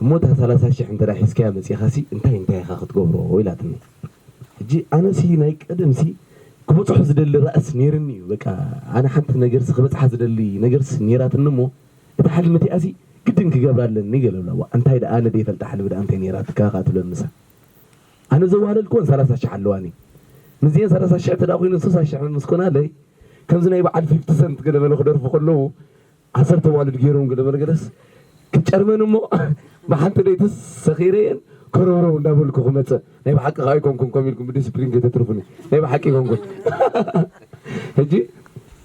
እሞ እታ ሰላሳ ሽሕ እንተ ሒዝካያ መፂኻሲ እንታይ እንታይ ኢኻ ክትገብሮ ኢላትኒ ሕጂ ኣነሲ ናይ ቀደምሲ ክበፅሖ ዝደሊ ራእስ ነይርኒ እዩ በቃ ኣነ ሓንቲ ነገርሲ ክበፅሓ ዝደሊ ነገርሲ ነይራትኒ እሞ እታ ሕልሚ እቲኣሲ ግድን ክገብራ ኣለኒ ገለ ብላ ዋ እንታይ ደኣ ኣነ ደይፈልጣ ሕልሚ ደኣ እንታይ ነይራትካ ከዓ ትብለኒ ንሳ ኣነ ዘዋህለልክወን ሰላሳ ሽሕ ኣለዋኒ ምስዚአን ሰላሳ ሽሕ እንተ ደኣ ኮይኑ ስሳ ሽሕ ምስ ኮናለይ ከምዚ ናይ በዓል ፊፍቲ ሰንት ገለ መለ ክደርፉ ከለዉ ዓሰርተ ዋልድ ገይሮም ገለ መለ ገለስ ክጨርመን እሞ ብሓንቲ ለይቲ ሰኺረየን ከረውረው እንዳበልኩ ክመፅእ ናይ ብሓቂ ከዓ ኣይኮንኩን ከም ኢልኩም ብዲስፕሊን ከይተትርፉኒ ናይ ብሓቂ ኣይኮንኩን ሕጂ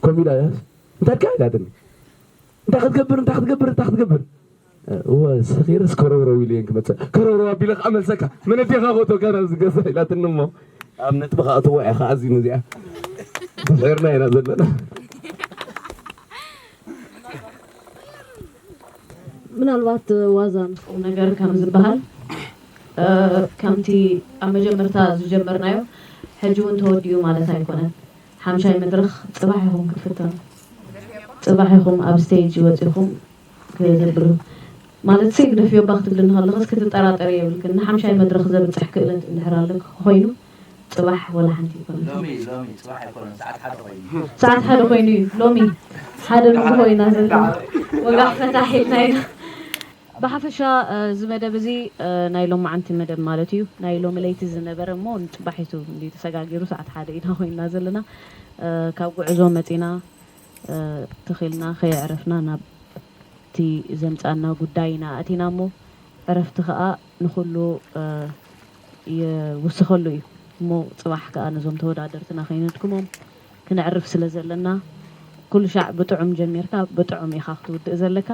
ከም ኢላ እንታይ ድካ ኢላትኒ እንታይ ክትገብር እንታይ ክትገብር እንታይ ክትገብር እወ ሰኺረስ ከረውረው ኢለ እየን ክመፅእ ከረውረው ኣቢለ ከዓ መልሰካ መን ኣዴኻ ከእትወካ ናብዚ ገዛ ኢላትኒ እሞ ኣብ ነጥቢ ከእትዎ እየ ከዓ እዚን እዚኣ ተስዒርና ኢና ዘለና ምናልባት ዋዛን ቁም ነገር ከም ዝበሃል እ፣ ከምቲ ኣብ መጀመርታ ዝጀመርናዮ ሕጂ እውን ተወዲኡ ማለት ኣይኮነን ሓምሻይ መድረኽ ፅባሕ ኢኹም ክትፍተኑ ፅባሕ ኢኹም ኣብ ስቴጅ ወፂኹም ክዘብሩ ማለት ሲ ግደፍዮባ ክትብልኒ ከለኽስ ክትጠራጠር የብልክን ንሓምሻይ መድረኽ ዘብፅሕ ክእለት እንድሕር ኣለክ ኮይኑ ፅባሕ ወላ ሓንቲ ይኮነ ሎሚ ሎሚ ፅባሕ ኣይኮነን ሰዓት ሓደ ኮይኑ ሰዓት ሓደ ኮይኑ እዩ ሎሚ ሓደ ንግሆ ኢና ዘለና ወጋሕ ፈታሕ ኢልና ኢና ብሓፈሻ እዚ መደብ እዚ ናይ ሎማዓንቲ መደብ ማለት እዩ ናይ ሎሚ ለይቲ ዝነበረ እሞ ንፅባሒቱ እንዲ ተሰጋጊሩ ሰዓት ሓደ ኢና ኮይንና ዘለና ካብ ጉዕዞ መፂና ትኺልና ከየዕረፍና ናብቲ ዘምፃና ጉዳይ ኢና ኣቲና እሞ ዕረፍቲ ከዓ ንኩሉ ይውስኸሉ እዩ እሞ ፅባሕ ከዓ ነዞም ተወዳደርትና ከይነድክሞም ክነዕርፍ ስለ ዘለና ኩሉ ሻዕ ብጥዑም ጀሚርካ ብጥዑም ኢኻ ክትውድእ ዘለካ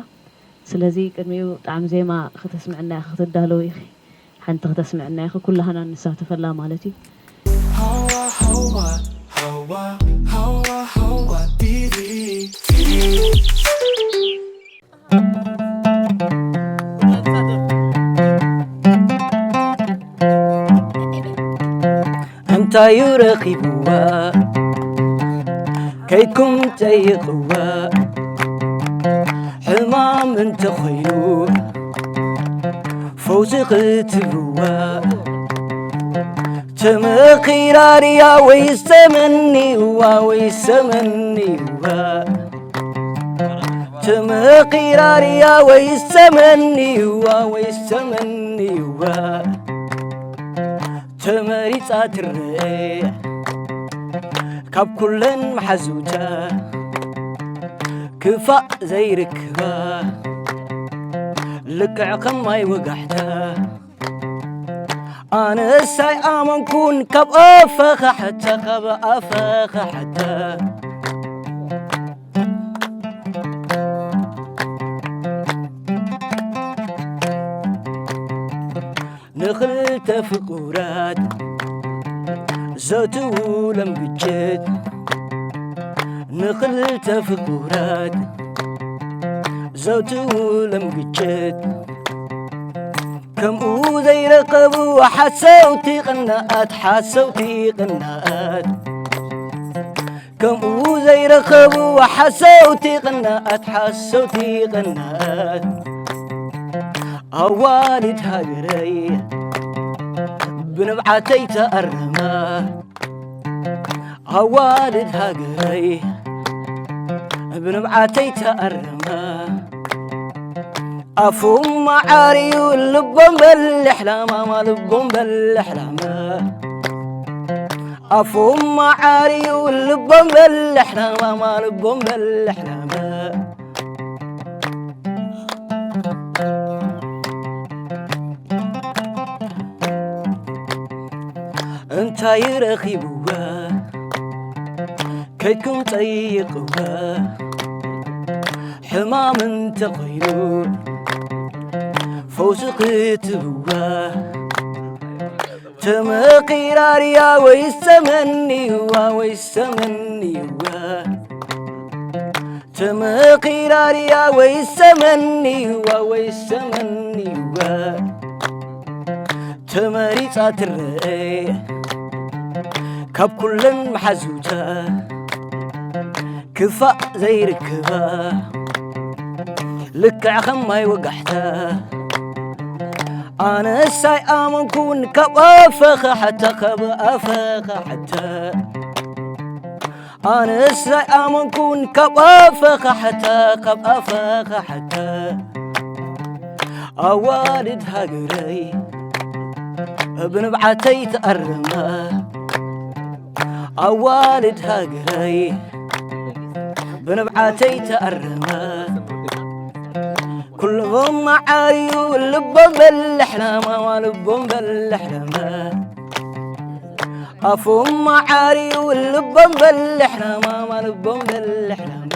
ስለዚ ቅድሚኡ ጣዕሚ ዜማ ከተስምዕና ኢኻ ክትዳለው ኢኺ ሓንቲ ከተስምዕና ኢኺ ኩላህና ንሳተፈላ ማለት እዩ እንታዩ ረኺብዋ ከይድኩም ጠይቕዋ ሕማም እንተኾይኑ ፈውሲ ክትህብዋ ተመኺራ ድያ ወይስ ተመንይዋ፣ ወይስ ተመንይዋ? ተመኺራ ድያ ወይስ ተመንይዋ፣ ወይስ ተመንይዋ? ተመሪጻ ትረአ ካብ ኩለን መሓዙታ፣ ክፋእ ዘይርክባ ልክዕ ከም ማይ ወጋሕታ። ኣነስ ኣይኣመንኩን ካብ ኣፈኻ ሕታ፣ ካብ ኣፈኻ ሕታ። ንኽልተ ፍቑራት ዘትውሎም ግጭት፣ ንኽልተ ፍቑራት ዘትውሎም ግጭት፣ ከምኡ ዘይረኸቡ ሓሰውቲ ቅናኣት፣ ሓሰውቲ ቅናኣት። ከምኡ ዘይረኸቡ ሓሰውቲ ቅናኣት፣ ሓሰውቲ ቅናኣት። ኣዋልድ ሃገረይ ብንብዓተይ ተኣረማ፣ ኣዋልድ ሃገረይ ብንብዓተይ ተኣረማ። ኣፎም መዓር እዩ ልቦም በልሕ ላማማ፣ ልቦም በልሕ ላማ። ኣፎም መዓር እዩ ልቦም በልሕ ላማማ፣ ልቦም በልሕ ላማ። እንታይ ረኺብዋ ከይድኩም ጠይቅዋ፣ ሕማም እንተኾይኑ ፈውሲ ክትብዋ። ተመኺራ ድያ ወይስ ተመንይዋ፣ ወይስ ተመንይዋ? ተመኺራ ድያ ወይስ ተመንይዋ፣ ወይስ ተመንይዋ? ተመሪጻ ትረአ ካብ ኩለን መሓዙታ፣ ክፋእ ዘይርክባ ልክዕ ከም ማይ ወጋሕታ። ኣነስ ኣይኣመንኩን ካብ ኣፈኻ ሕታ፣ ካብ ኣፈኻ ሕታ። ኣነስ ኣይኣመንኩን ካብ ኣፈኻ ሕታ፣ ካብ ኣፈኻ ሕታ። ኣዋልድ ሃገረይ ብንብዓተይ ተኣረማ፣ ኣዋልድ ሃገረይ ብንብዓተይ ተኣረማ። ኩሎም መዓር እዩ ልቦም በልሕ ላማማ፣ ልቦም በልሕ ላማ። ኣፎም መዓር እዩ ልቦም በልሕ ላማማ፣ ልቦም በልሕ ላማ።